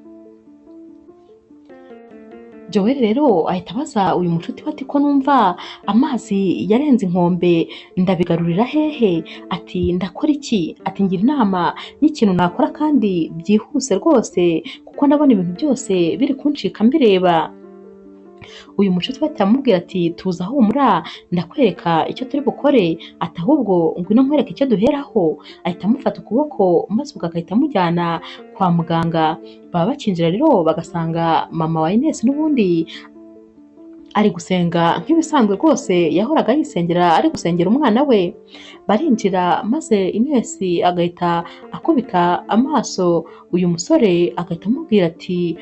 Joel rero ahita abaza uyu mushuti we ati ko numva amazi yarenze inkombe ndabigarurira hehe? Ati ndakora iki? Ati ngira inama y'ikintu nakora kandi byihuse rwose kuko ndabona ibintu byose biri kuncika mbireba. Uyu mushuti we ahita amubwira ati tuza humura ndakwereka icyo turi bukore, ati ahubwo ngwino nkwereke icyo duheraho. Ahita amufata ukuboko maze ubwo agahita amujyana kwa muganga. Baba bakinjira rero bagasanga mama wa Ines n'ubundi ari gusenga nk'ibisanzwe rwose, yahoraga yisengera ari gusengera umwana we. Barinjira maze Ines agahita akubita amaso uyu musore agahita amubwira ati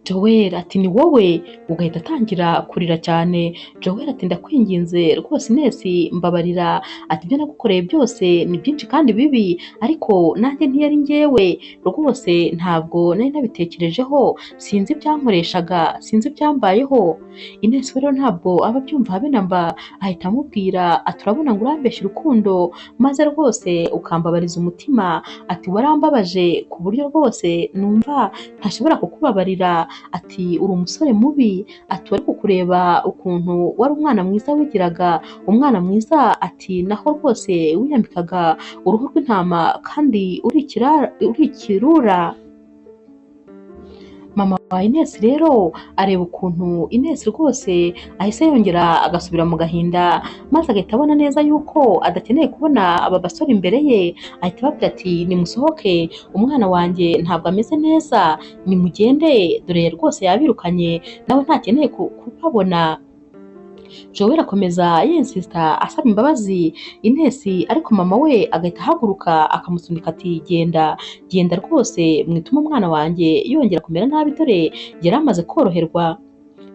Joel, ati ni wowe? Ugahita atangira kurira cyane. Joel ati ndakwinginze rwose Ines mbabarira, ati ibyo nagukoreye byose ni byinshi kandi bibi, ariko nanjye ntiyari njyewe rwose, ntabwo nari nabitekerejeho, sinzi ibyankoreshaga, sinzi ibyambayeho. Ines we rero ntabwo aba abyumva habe na mba, ahita amubwira ati urabona ngo urambeshya urukundo maze rwose ukambabariza umutima, ati warambabaje ku buryo rwose numva ntashobora kukubabarira, ati uri umusore mubi, ati wari kukureba ukuntu wari umwana mwiza wigiraga umwana mwiza, ati naho rwose wiyambikaga uruhu rw'intama kandi uri ikirura. Mama wa Ines rero areba ukuntu Ines rwose ahise yongera agasubira mu gahinda, maze agahita abona neza yuko adakeneye kubona aba basore imbere ye, ahita ababwira ati nimusohoke, umwana wanjye ntabwo ameze neza, nimugende dore rwose yabirukanye nawe ntakeneye kubabona. Joel akomeza yinsista asaba imbabazi Ines, ariko mama we agahita ahaguruka akamusunika ati genda genda rwose mwituma umwana wanjye yongera kumera nabi, dore yari amaze koroherwa.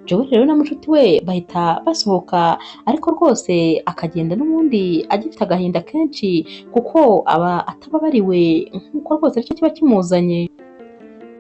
Joel rero na mushuti we bahita basohoka, ariko rwose akagenda n'ubundi agifite agahinda kenshi kuko aba atababariwe nk'uko rwose aricyo kiba kimuzanye.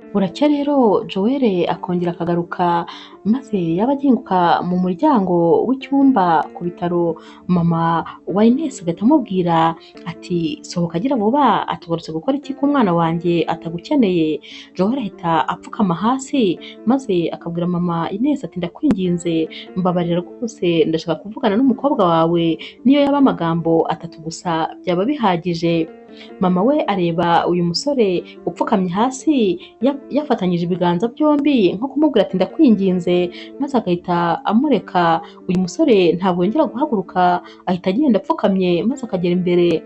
Buracya rero Joel akongera akagaruka, maze yaba aginguka mu muryango w'icyumba ku bitaro, mama wa Ines agahita amubwira ati sohoka agira vuba, atugarutse gukora iki ko umwana wanjye atagukeneye? Joel ahita apfukama hasi maze akabwira mama Ines ati ndakwinginze mbabarira rwose, ndashaka kuvugana n'umukobwa wawe, niyo yaba amagambo atatu gusa byaba bihagije. Mama we areba uyu musore upfukamye hasi yafatanyije ibiganza byombi nko kumubwira ati ndakwinginze, maze agahita amureka. Uyu musore ntabwo yongera guhaguruka, ahita agenda apfukamye maze akagera imbere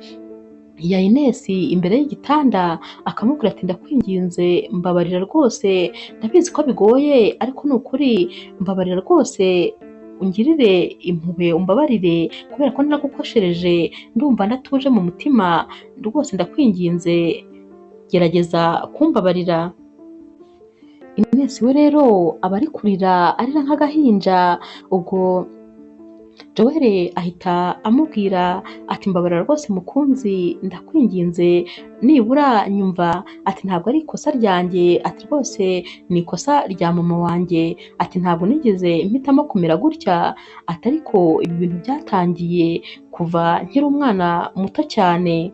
ya Ines imbere y'igitanda akamubwira ati ndakwinginze mbabarira rwose, ndabizi ko bigoye ariko ni ukuri mbabarira rwose, ungirire impuhwe umbabarire kubera ko naragukoshereje, ndumva ndatuje mu mutima rwose, ndakwinginze gerageza kumbabarira. Ines we rero aba ari kurira arira nk'agahinja, ubwo Joel ahita amubwira ati mbabarira rwose mukunzi, ndakwinginze nibura nyumva, ati ntabwo ari ikosa ryanjye, ati rwose ni ikosa rya mama wanjye, ati ntabwo nigeze mpitamo kumera gutya, ati ariko ibi bintu byatangiye kuva nkiri umwana muto cyane.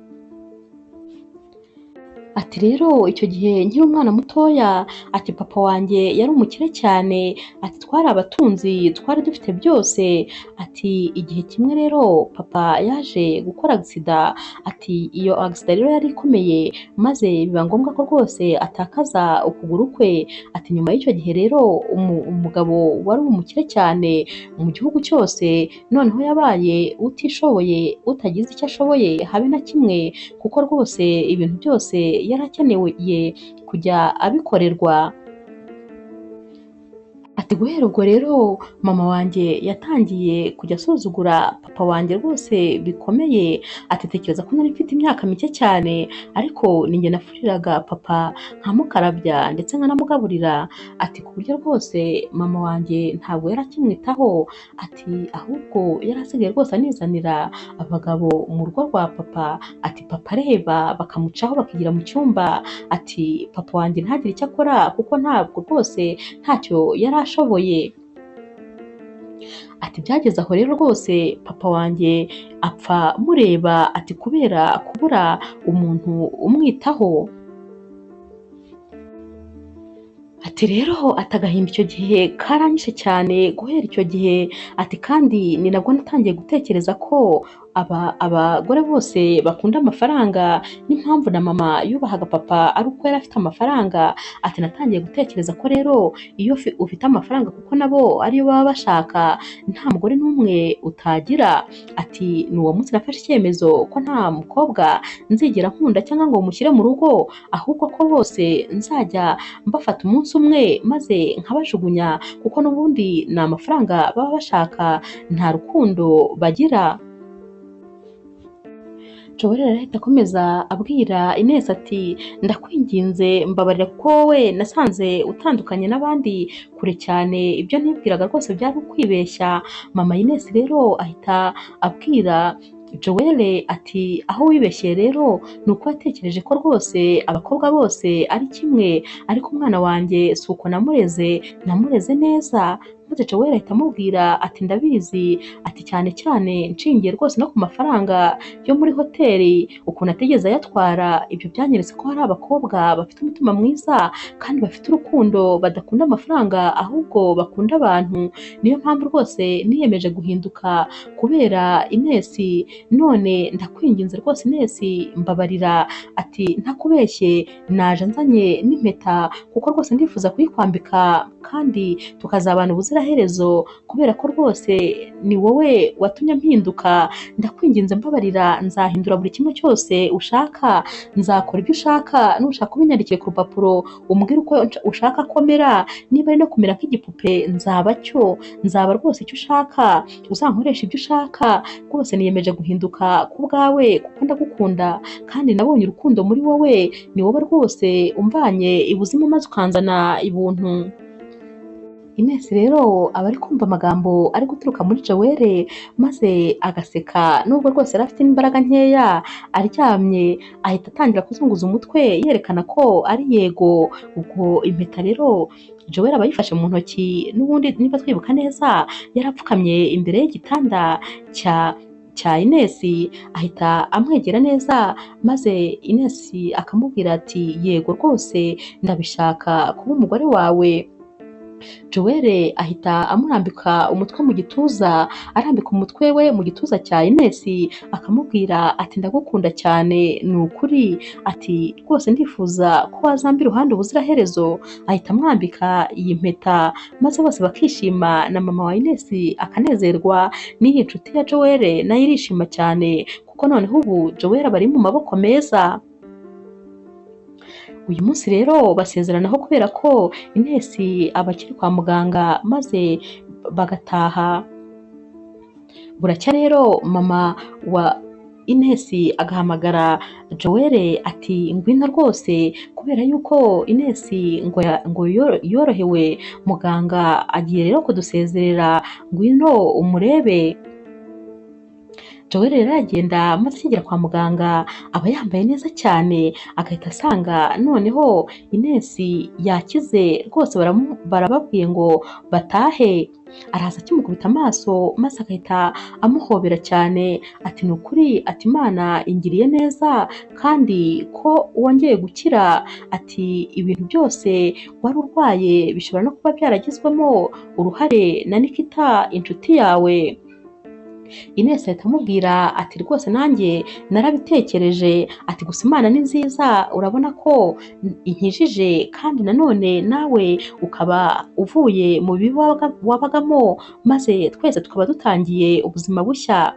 Ati rero icyo gihe nkiri umwana mutoya, ati papa wanjye yari umukire cyane, ati twari abatunzi, twari dufite byose, ati igihe kimwe rero papa yaje gukora agisida, ati iyo agisida rero yari ikomeye, maze biba ngombwa ko rwose atakaza ukuguru kwe, ati nyuma y'icyo gihe rero umugabo wari umukire cyane mu gihugu cyose, noneho yabaye utishoboye, utagize icyo ashoboye habe na kimwe, kuko rwose ibintu byose yari akeneye kujya abikorerwa. Ati guhera ubwo rero mama wanjye yatangiye kujya asuzugura papa wanjye rwose bikomeye. Ati tekereza ko nari mfite imyaka mike cyane, ariko ninjye nafuriraga papa nkamukarabya ndetse nkanamugaburira. Ati ku buryo rwose mama wanjye ntabwo yari akimwitaho, ati ahubwo yari asigaye rwose anizanira abagabo mu rugo rwa papa. Ati papa areba bakamucaho bakigira mu cyumba. Ati papa wanjye ntagire icyo akora kuko ntabwo rwose ntacyo yari ashoboye. Ati byageze aho rero rwose papa wanjye apfa mureba, ati kubera kubura umuntu umwitaho. Ati rero atagahinda icyo gihe karanyishe cyane guhera icyo gihe. Ati kandi ni nabwo natangiye gutekereza ko abagore bose bakunda amafaranga, n'impamvu na mama yubahaga papa ari uko yari afite amafaranga. Ati natangiye gutekereza ko rero iyo ufite amafaranga, kuko nabo ariyo baba bashaka, nta mugore n'umwe utagira. Ati ni uwo munsi nafashe icyemezo ko nta mukobwa nzigera nkunda cyangwa ngo mushyire mu rugo, ahubwo ko bose nzajya mbafata umunsi umwe maze nkabajugunya, kuko n'ubundi ni amafaranga baba bashaka, nta rukundo bagira. Joel arahita akomeza abwira Ines ati ndakwinginze mbabarira kuko wowe nasanze utandukanye n'abandi kure cyane, ibyo nibwiraga rwose byari ukwibeshya. Mama Ines rero ahita abwira Joel ati aho wibeshye rero ni uko watekereje ko rwose abakobwa bose ari kimwe, ariko umwana wanjye si uko namureze, namureze neza. Maze Joel ahita amubwira ati ndabizi, ati cyane cyane nshingiye rwose no ku mafaranga yo muri hoteli ukuntu atigeze ayatwara, ibyo byanyeretse ko hari abakobwa bafite umutima mwiza kandi bafite urukundo, badakunda amafaranga ahubwo bakunda abantu. Niyo mpamvu rwose niyemeje guhinduka kubera Ines, none ndakwinginze rwose Ines mbabarira. Ati ntakubeshye naje nzanye n'impeta kuko rwose ndifuza kuyikwambika kandi tukazabana ubuziraherezo, kubera ko rwose ni wowe watumye mpinduka. Ndakwinginze mbabarira, nzahindura buri kimwe cyose ushaka, nzakora ibyo ushaka, nushaka ubinyandikire ku rupapuro umbwire uko ushaka komera, niba ari no kumera nk'igipupe nzaba cyo, nzaba rwose icyo ushaka, uzankoresha ibyo ushaka. Rwose niyemeje guhinduka ku bwawe kuko ndagukunda kandi nabonye urukundo muri wowe, ni wowe rwose umvanye ibuzimu maze ukanzana ibuntu. Ines rero aba ari kumva amagambo ari guturuka muri Joel maze agaseka, nubwo rwose yari afite imbaraga nkeya aryamye, ahita atangira kuzunguza umutwe yerekana ko ari yego. Ubwo impeta rero Joel aba ayifashe mu ntoki, n'ubundi niba twibuka neza yarapfukamye imbere y'igitanda cya Ines, ahita amwegera neza maze Ines akamubwira ati yego rwose ndabishaka kuba umugore wawe. Joel ahita amurambika umutwe mu gituza, arambika umutwe we mu gituza cya Ines akamubwira ati ndagukunda cyane ni ukuri, ati rwose ndifuza ko wazamba iruhande ubuziraherezo. Ahita amwambika iyi mpeta maze bose bakishima, na mama wa Ines akanezerwa, n'iyi nshuti ya Joel nayo irishima cyane kuko noneho ubu Joel aba ari mu maboko meza. Uyu munsi rero basezeranaho kubera ko Ines aba akiri kwa muganga maze bagataha. Buracya rero mama wa Ines agahamagara Joel ati ngwino rwose kubera yuko Ines ngo yorohewe, muganga agiye rero kudusezerera, ngwino umurebe. Joel rero aragenda maze akigera kwa muganga aba yambaye neza cyane, agahita asanga noneho Ines yakize rwose, barababwiye ngo batahe. Araza akimukubita amaso maze agahita amuhobera cyane ati ni ukuri, ati Imana ingiriye neza kandi ko wongeye gukira, ati ibintu byose wari urwaye bishobora no kuba byaragizwemo uruhare na Nikita inshuti yawe. Ines ahita amubwira ati rwose nanjye narabitekereje, ati gusa Imana ni nziza, urabona ko inkijije kandi nanone nawe ukaba uvuye mu bibi wabagamo, maze twese tukaba dutangiye ubuzima bushya.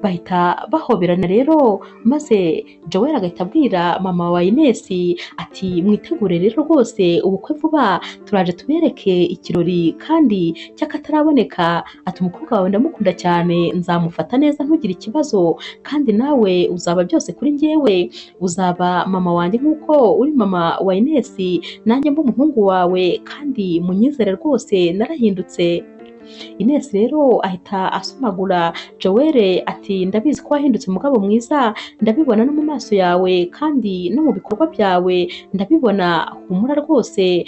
Bahita bahoberana rero, maze Joel agahita abwira mama wa Ines ati mwitegure rero rwose ubukwe vuba, turaje tubereke ikirori kandi cy'akataraboneka, ati umukobwa wawe ndamukunda cyane, nzamufata neza ntugire ikibazo, kandi nawe uzaba byose kuri njyewe, uzaba mama wanjye nk'uko uri mama wa Ines, nanjye mbe umuhungu wawe, kandi munyizere rwose narahindutse. Ines rero ahita asomagura Joel ati ndabizi ko wahindutse mugabo mwiza, ndabibona no mu maso yawe kandi no mu bikorwa byawe ndabibona, humura rwose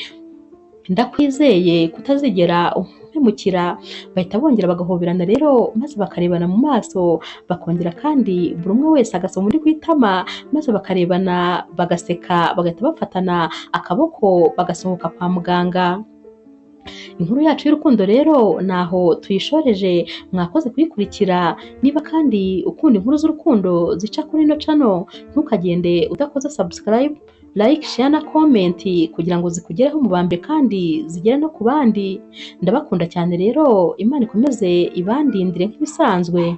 ndakwizeye kutazigera umpemukira. Bahita bongera bagahoberana rero, maze bakarebana mu maso, bakongera kandi buri umwe wese agasoma undi ku itama, maze bakarebana bagaseka, bagahita bafatana akaboko bagasohoka kwa muganga. Inkuru yacu y'urukundo rero naho tuyishoreje, mwakoze kuyikurikira. Niba kandi ukunda inkuru z'urukundo zica kuri ino channel, ntukagende udakoze subscribe, like, share na comment kugira ngo zikugereho mu ba mbere kandi zigere no ku bandi. Ndabakunda cyane rero, Imana ikomeze ibandindire nk'ibisanzwe.